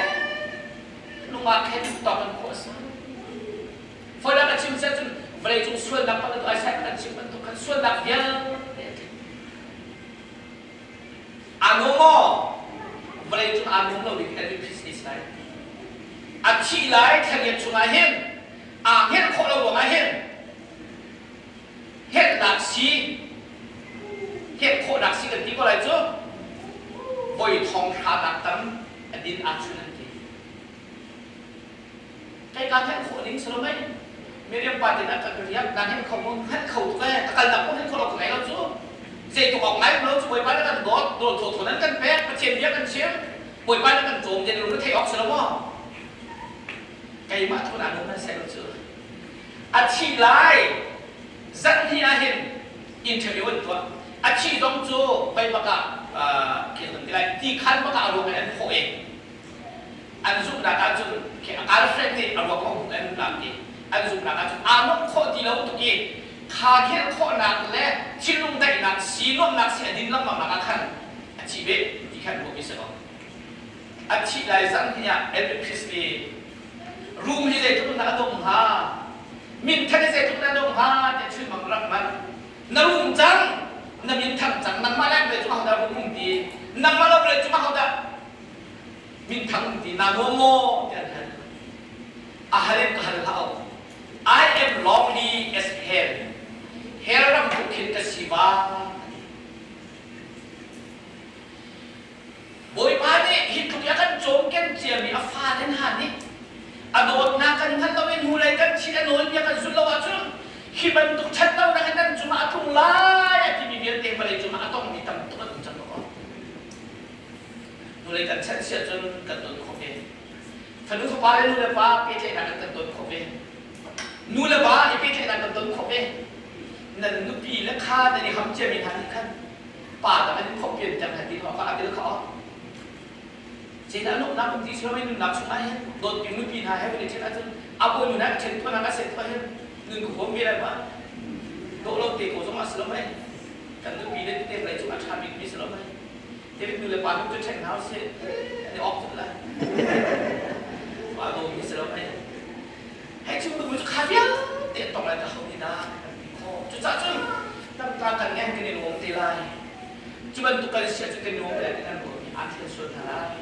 lungah khen tawk in khawh a si. Fawinak a chim seh cun vawleicung sualnak pakhat Isaiah kan chim bantuk khan sualnak vialte a tling. Aa nuam maw? Vawleicung aa nuam lo bik Elvis Presley si lai. A thih lai thla riat chungah hin. Aa hngelh khawh lo ruangah hin hngelhnak si hngelh khawhnak si kan ti ko lai cu voi thong hranak tam a din ahcun an ti. Kai ka hngelh khawh ning si lo mei. Miriam pa tin a ka riak na hngelh kho mu hngelh kho tuk ee ka kal nak pun hngelh kho lo ka ngei lo cu. Zei tuk awk ngai lo cu Bawipa na kan dawt dawt thaw thaw nan kan pek Pathian bia kan chim Bawipa na kan cawm den lu na theih awk si lo maw? Keimah thun ah nung hmanh seh lo cu. A thi lai zan hnih ah hin interview an tuah. A thi zong cu pei bak ah khi kan ti lai ti khan bak ah a ruak in an phawh i an zumhnak ahcun khi a girlfriend nih a ruak a hmuh an lak i an zumhnak ahcun aa nuamh khawh ti lo tuk i kha khelh khawhnak le thinlung daihnak si nuamhnak si a din lengmang nak ah khan a thi ve ti khan ruah mi si ko. A thih lai zan hnih ah Elvis Presley room hi zeitluk in dah a dong hnga? Minthang hi zeitluk in dah a dong hnga tiah chunmang rak manh. Na rum cang, na minthang cang, nangmah le vawlei cung ahodah rum um ti? Nangmah lo vawlei cung ahodah minthang um ti? Naa nuam maw? tiah an hal. A hal in ka hal hlah o. I am lonely as hell. Hell ram tuk khin ka si va. Bawipa nih hi tluk i a kan cawmken ciami a fale hna nih a dawtnak kan hngalh lo i hnulei kan chit a nawlbia kan zulh lo ahcun hi bantuk ṭhatlonak hi nan cungah a tlung lai a timi vialte vawlei cungah a tongmi tam tuk an um cang ko. Hnulei kan chanh si ahcun kan ton khawh ve. Fanu fapa le nu le pa pehtlaihnak in kan ton khawh ve. Nu le va i pehtlaihnak kan ton khawh ve. Nan nupi le kha nan i ham ciami hna nih khan pa dang an khoppian tiang han ti kha a tel kha Zeidah lawmhnak um ti si loin nunnak chungah hin dawtmi nupi hna he kan i ṭhen ahcun a bawi nun ah ṭhen tuan ah a set tuah hin nun ka huam ve lai ma dawh lo te ko zong ah si lo mei kan nupi le te lei cung a ṭha bikmi si lo mei David nu le pa nu cu ṭhen hna usih an i awk tuk lai pa dawmi si lo mei hei chung nu cu kha vialte an tong lai ka ho ni dah kan ti khawh cucah cun tangka kan ngen kan i nuam te lai cu bantuk kan si ahcun kan nuam te lai ti kan ruahmi aa thlen sual hna lai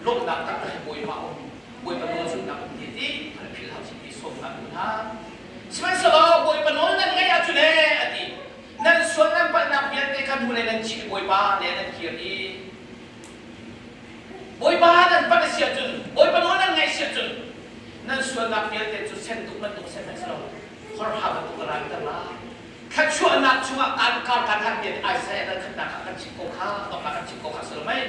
lawmhnak taktak hi bawipa um bawipa nawl zulhnak um ti ti an philh hau si ti sawm hna duh hna sihmanhsehlaw bawipa nawl nan ngaih ahcun ee a ti nan sual nan palhnak vialte kha hnu lei nan chih bawipa le nan kir i Bawipa nan palh a si ahcun Bawipa nawl nan ngaih si ahcun nan sualnak vialte cu sen tuk bantuk sen hmanh si lo horha bantuk a ranter lai thluachuahnak chungah kaan kar kaan han tiah Isaiah dal khatnak ah kan chim ko kha donghnak kan chim ko kha si lo mei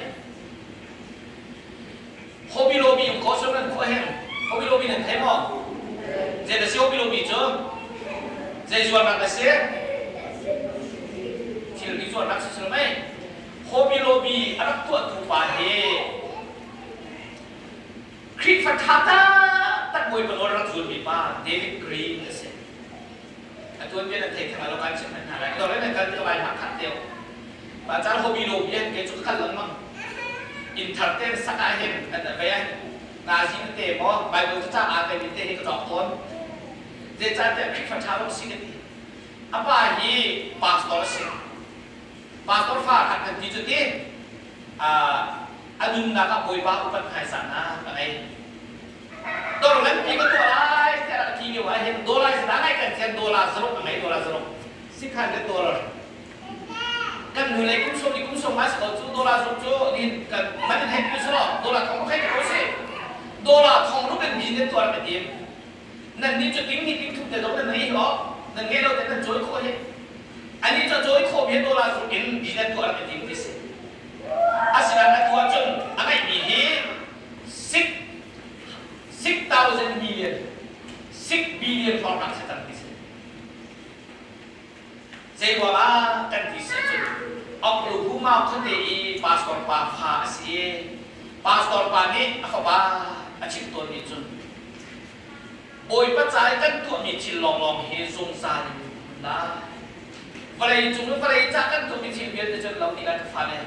Hobby Lobby um ko so nan khua hen Hobby Lobby nan thei maw zei da si Hobby Lobby cu zei zuarnak na si thil ri zuarnak si si lo mei Hobby Lobby a rak tuahtu pa hi Khrihfa ṭha taktak Bawipa nawl rak zulmi pa David Green a si. A tuanbia nan thei theng lo kan chim hna lai. Dor nan kal ti lai hna khat deuh. Mah caan Hobby Lobby an ke cu ka kal lengmang. Inn thar te sak ah hin an vei ah nazi na te maw Bible cu ca aa te mi te hi ka cawk tawn. Zeicahtiah Khrihfa ṭha lo si ka ti. A pa hi pastor a si. Pastor fa khat kan ti cu ti a nunnak ah Bawipa upat hmaizahnak a ngei. Dor nganpi ka tuah lai tiah a ti lio ah hin dollar zana ngai kan thian dollar zaruk a ngei dollar zaruk sikhan le dollar kan hnu lei kum sawm ni kum sawm ma si ko cu dollar zaruk cu nihin kan man in hei pu selaw dollar thong ruk hei ko si dollar thong ruk in mi nan tuar ka tim nan nih cu ting ni ting thum te zong nan ngei ho nan ngei lo te nan cawi khawh hi ani cu cawi khawh mi dollar zuk in mi nan tuah ka tim ti si asinain atu ahcun a ngeihmi hi 6,000 million 6 billion hrawng si cang ti si zei ruangah kan ti si ahcun Oklahoma khuate i pastor pa fa a si i pastor pa nih a fapa a chimh tawnmi cun Bawipa ca i kan tuahmi thil lawnglawng hi zungzal in hmun lai. Vawlei cung i vawlei ca kan tuahmi thil vialte cu lo dih lai ka fale.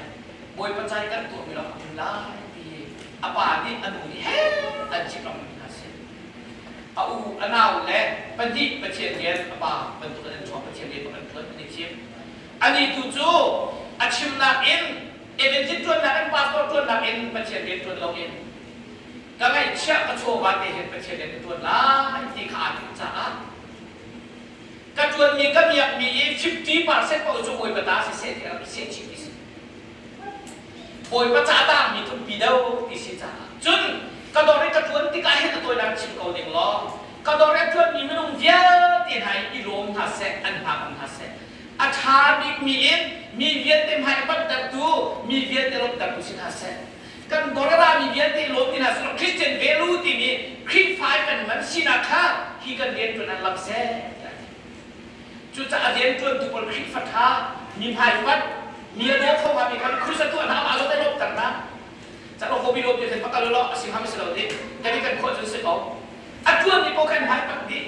Bawipa ca i kan tuahmi lawng a hmun lai ti hi a pa nih a nu nih he an chimh lengmang hna a si. A u a nau le pahnih Pathian rian a pa bantuk in an chuak Pathian rian bak an ṭuan an i thim. Anih tu cu a chimnak in evangelist ṭuannak in pastor ṭuannak in Pathian rian ṭuan loin. Ka ngaihchiah ka chawva te hin Pathian rian ka ṭuan lai ti kha aa timh caah ka ṭuanmi ka miakmi i 50% paoh cu Bawipa ta siseh ti a rak i sehchih ti si. Bawipa ca tangmi tlumpi deuh ti si caah cun ka dawr i ka ṭuan tikah hin a tawinak chim ko ning law ka dawr i a ṭuanmi minung vialte hna hi i lawm hna seh, an hna um hna seh. A ṭha bikmi in mi vialte hmai a panhtertu, mi vialte lawmhtertu si hna seh. Kan dawr a rami vialte lawm ti hna seh law Christian value timi Khrihfa i kan man sinak kha hi kan rianṭuan an lam seh tiah a ti. Cucaah rianṭuantu pawl Khrihfa ṭha, mi hmaifat, mi a daw kho hngami kha khusa tuah hna amah zawn ai lawmhter hna. Calo hobby lo ti va kal law a si hngam si lo ti kan i kan khawh cun si ko. A ṭuanmi paoh khan hmai pat dih.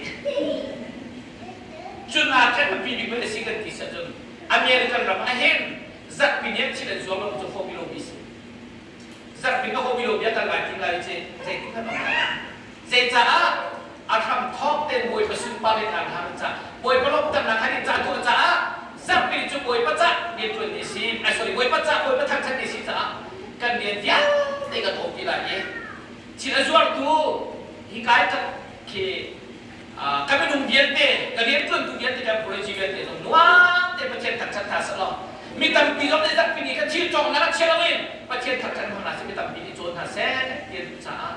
Cun ah khan biapi bik man a si kan ti sah cun American ram ah hin zarhpi ni ah thil an zuar lo cu hobby lo bi si. Zarhpi ka hobby lo bia kal lai ti lai ci zeitin kan Zeicaah a hram thawk tein Bawipa sunpar in aan hang ca Bawipa lawmhternak han in ca tuah caah zarhpi cu Bawipa ca rianṭuan ni si ai sorry Bawipa ca Bawipa thangṭhat ni si caah kan rian vialte kan thawk ti lai i thil a zuartu hi kai tak khi ka minung vialte ka rianṭuantu vialte kan apology vialte zong nuam te Pathian thangṭhat hna seh law mi tampi zong nih zarhpi ni kha thil cawknak ah chia loin Pathian thangṭhat hna seh mi tampi nih cawn hna seh ti an duh caah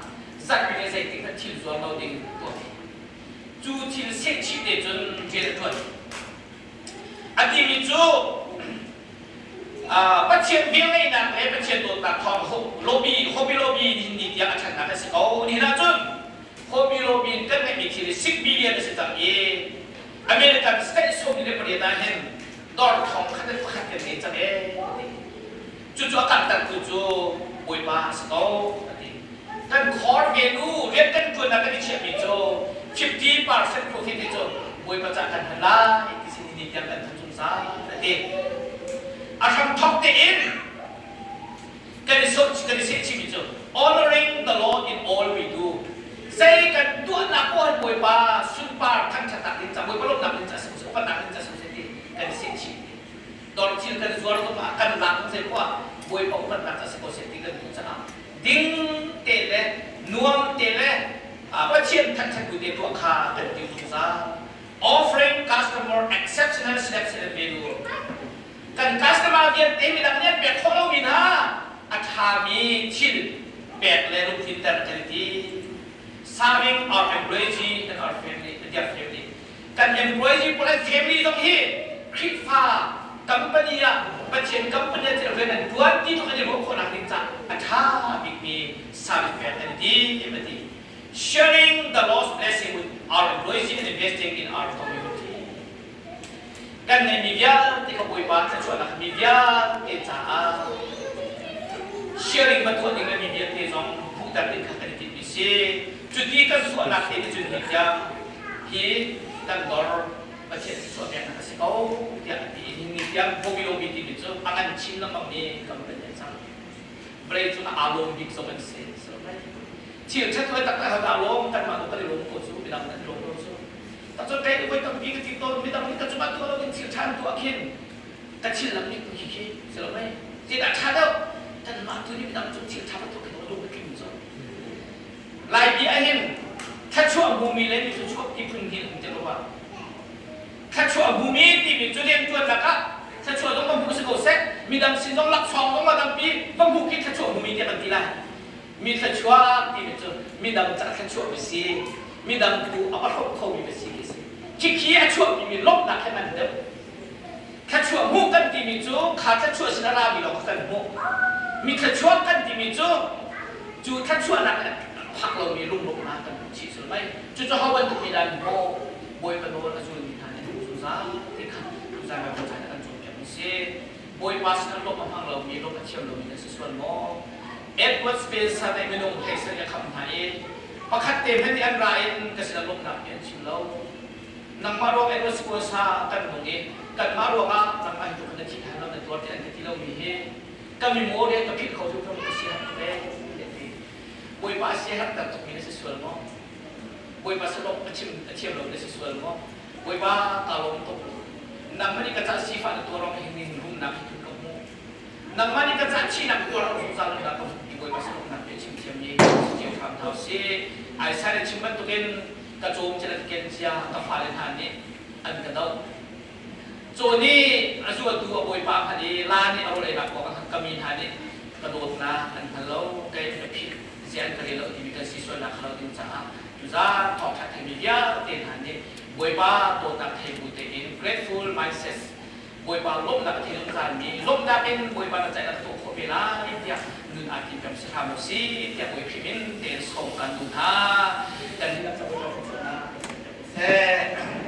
zarhpi ni zeitik hmanh thil zuar lo ding tuah cu thil sehchih te cun rian a ṭuan a timi cu Pathian velngeihnak le Pathian dawtnak thawng lobby hobby lobby nihin ni tiang a ṭhannak a si ko nihin ahcun hobby lobby in kan ngeihmi thil hi 6 billion a si cang i American state 48 ah hin dor thong khat le pakhat kan ngei cang ee cucu a karhtertu cu Bawipa a si ko a ti. Kan core value rian kan ṭuannak kan i chiahmi cu 50% profit hi cu Bawipa cah kan hman lai ti sin ni tiang kan than zungzal a ti. A hramthawk tein kan i sawh kan i sehchihmi cu honoring the Lord in all we do. Zei kan tuahnak poah hin Bawipa sunpar thangṭhatnak ding ca Bawipa lawmhnak ding ca si ko seh, upatnak ding ca si ko seh ti kan i sehchih. Dawr thil kan zuar zong ah kan lak zei poah Bawipa upatnak ca si ko seh ti kan duh caah ding te le nuam te le Pathian thangṭhat bu te tuah kha kan tim zungzal. Offering customer exceptional selection and value. Kan customer vialte midang nih an pek khawh lomi hna a ṭhami thil pek le lungtlinter kan i ti. Serving our employee and our family, their family. Kan employee pawl an family zong hi Khrihfa company ah Pathian company ah thil rian an tuan ti tluk an i ruah khawhnak ding caah a ṭha bikmi service pek an i tim a ti. Sharing the Lord's blessing with our employees and investing in our community. Kan ngeihmi vialte ka Bawipa thluachuahnak mi vialte caah sharing va tuah ding le mi vialte zong hmuhter ding kha kan i timhmi si. Cuti kan suahnak te nih cun hi tiang hi kan dor Pathian thluachuah peknak a si ko tiah a ti i ni tiang Hobby Lobby timi cu a ngan chin lengmang mi company an cang. Vawlei cung ah aa lawm bik zong an si. Thil ṭhat le tak le aa lawm kanmah nu kan i lawm ko cu midang an i lawm lo cu. Tak cun kei voi tampi ka ti tawn midang nih ka cungah tuah loin thil ṭha an tuah khin ka thil lam nih khi khi si lo mei zeidah ṭha deuh kanmah tu nih midang cung thil ṭha va tuah khi lung a tling cu. Lai bia ahhin thluachuah hmumi le mi thluachuah ti phun hi um ti lo ah thluachuah hmumi timi cu rianṭuannak ah thluachuah zong va hmu si ko seh midang sin zong laksawng zong va tampi va hmu khi thluachuah hmumi tiah kan ti lai mi thluachuah timi cu midang ca thluachuah mi si midang tu a va hrawm khomi va si khi si khikhi a chuahpimi lawmhnak he man deuh thluachuah hmuh kan timi cu kha thluachuah sin a rami lawng kha kan hmuh mi thluachuah kan timi cu cu thluachuahnak a phak lomi lunglawmhnak kan hmuh chih sul mai cucu ho bantuk mi dah maw Bawipa nawl a zulmi hna nih an zungzal ti kha tuzan Baibal ca kan cawnpiak mi si Bawipa sin ah lawmh a hmang lomi lawmh a thiam lomi nan si sual maw Edward Spencer nih minung hlei a khamh hna i pakhat te hmanh nih an ra in ka sin ah lawmhnak bia an chim lo Nangmah ruang Edward Spencer kan nung i kanmah ruangah nangmah hi tu khan na thi hlan lo na tuar ti an ka ti lomi hi ka memorial ka philh kho tu ka si har tuk ee ti Bawipa si har ter tukmi na si sual maw Bawipa salawm a chim a thiam lo na si sual maw Bawipa ka lawm tuk nangmah nih ka ca sifah na tuar rong hin nin rumnak hi ka hmu nangmah nih ka ca thihnak tuar rong zungzal na ka hmu ti Bawipa salawmnak bia chim thiam mi si cio. hram hna usih. Isaiah nih chim bantukin ka cawm cil an ken cia ka fale hna nih an ka doh. Caw nih a zuatu a bawipa a hngalh i la nih a rawl einak kong ka mi hna nih ka dawtnak an hngal lo, kei ka philh zia an ka rel lo timi kan si sualnak kha lo ding caah tuzaan thawngṭha theimi vialte hna nih Bawipa dawtnak thei bu tein grateful mindset Bawipa lawmhnak a thei zungzalmi lawmhnak in Bawipa na caih na tuah khawh ve lai tiah nun aa tim peng si hram u sih tiah Bawi Khrih min tein sawm kan duh hna. Kan dihlak ca Bawipa thluachuahnak kan seh.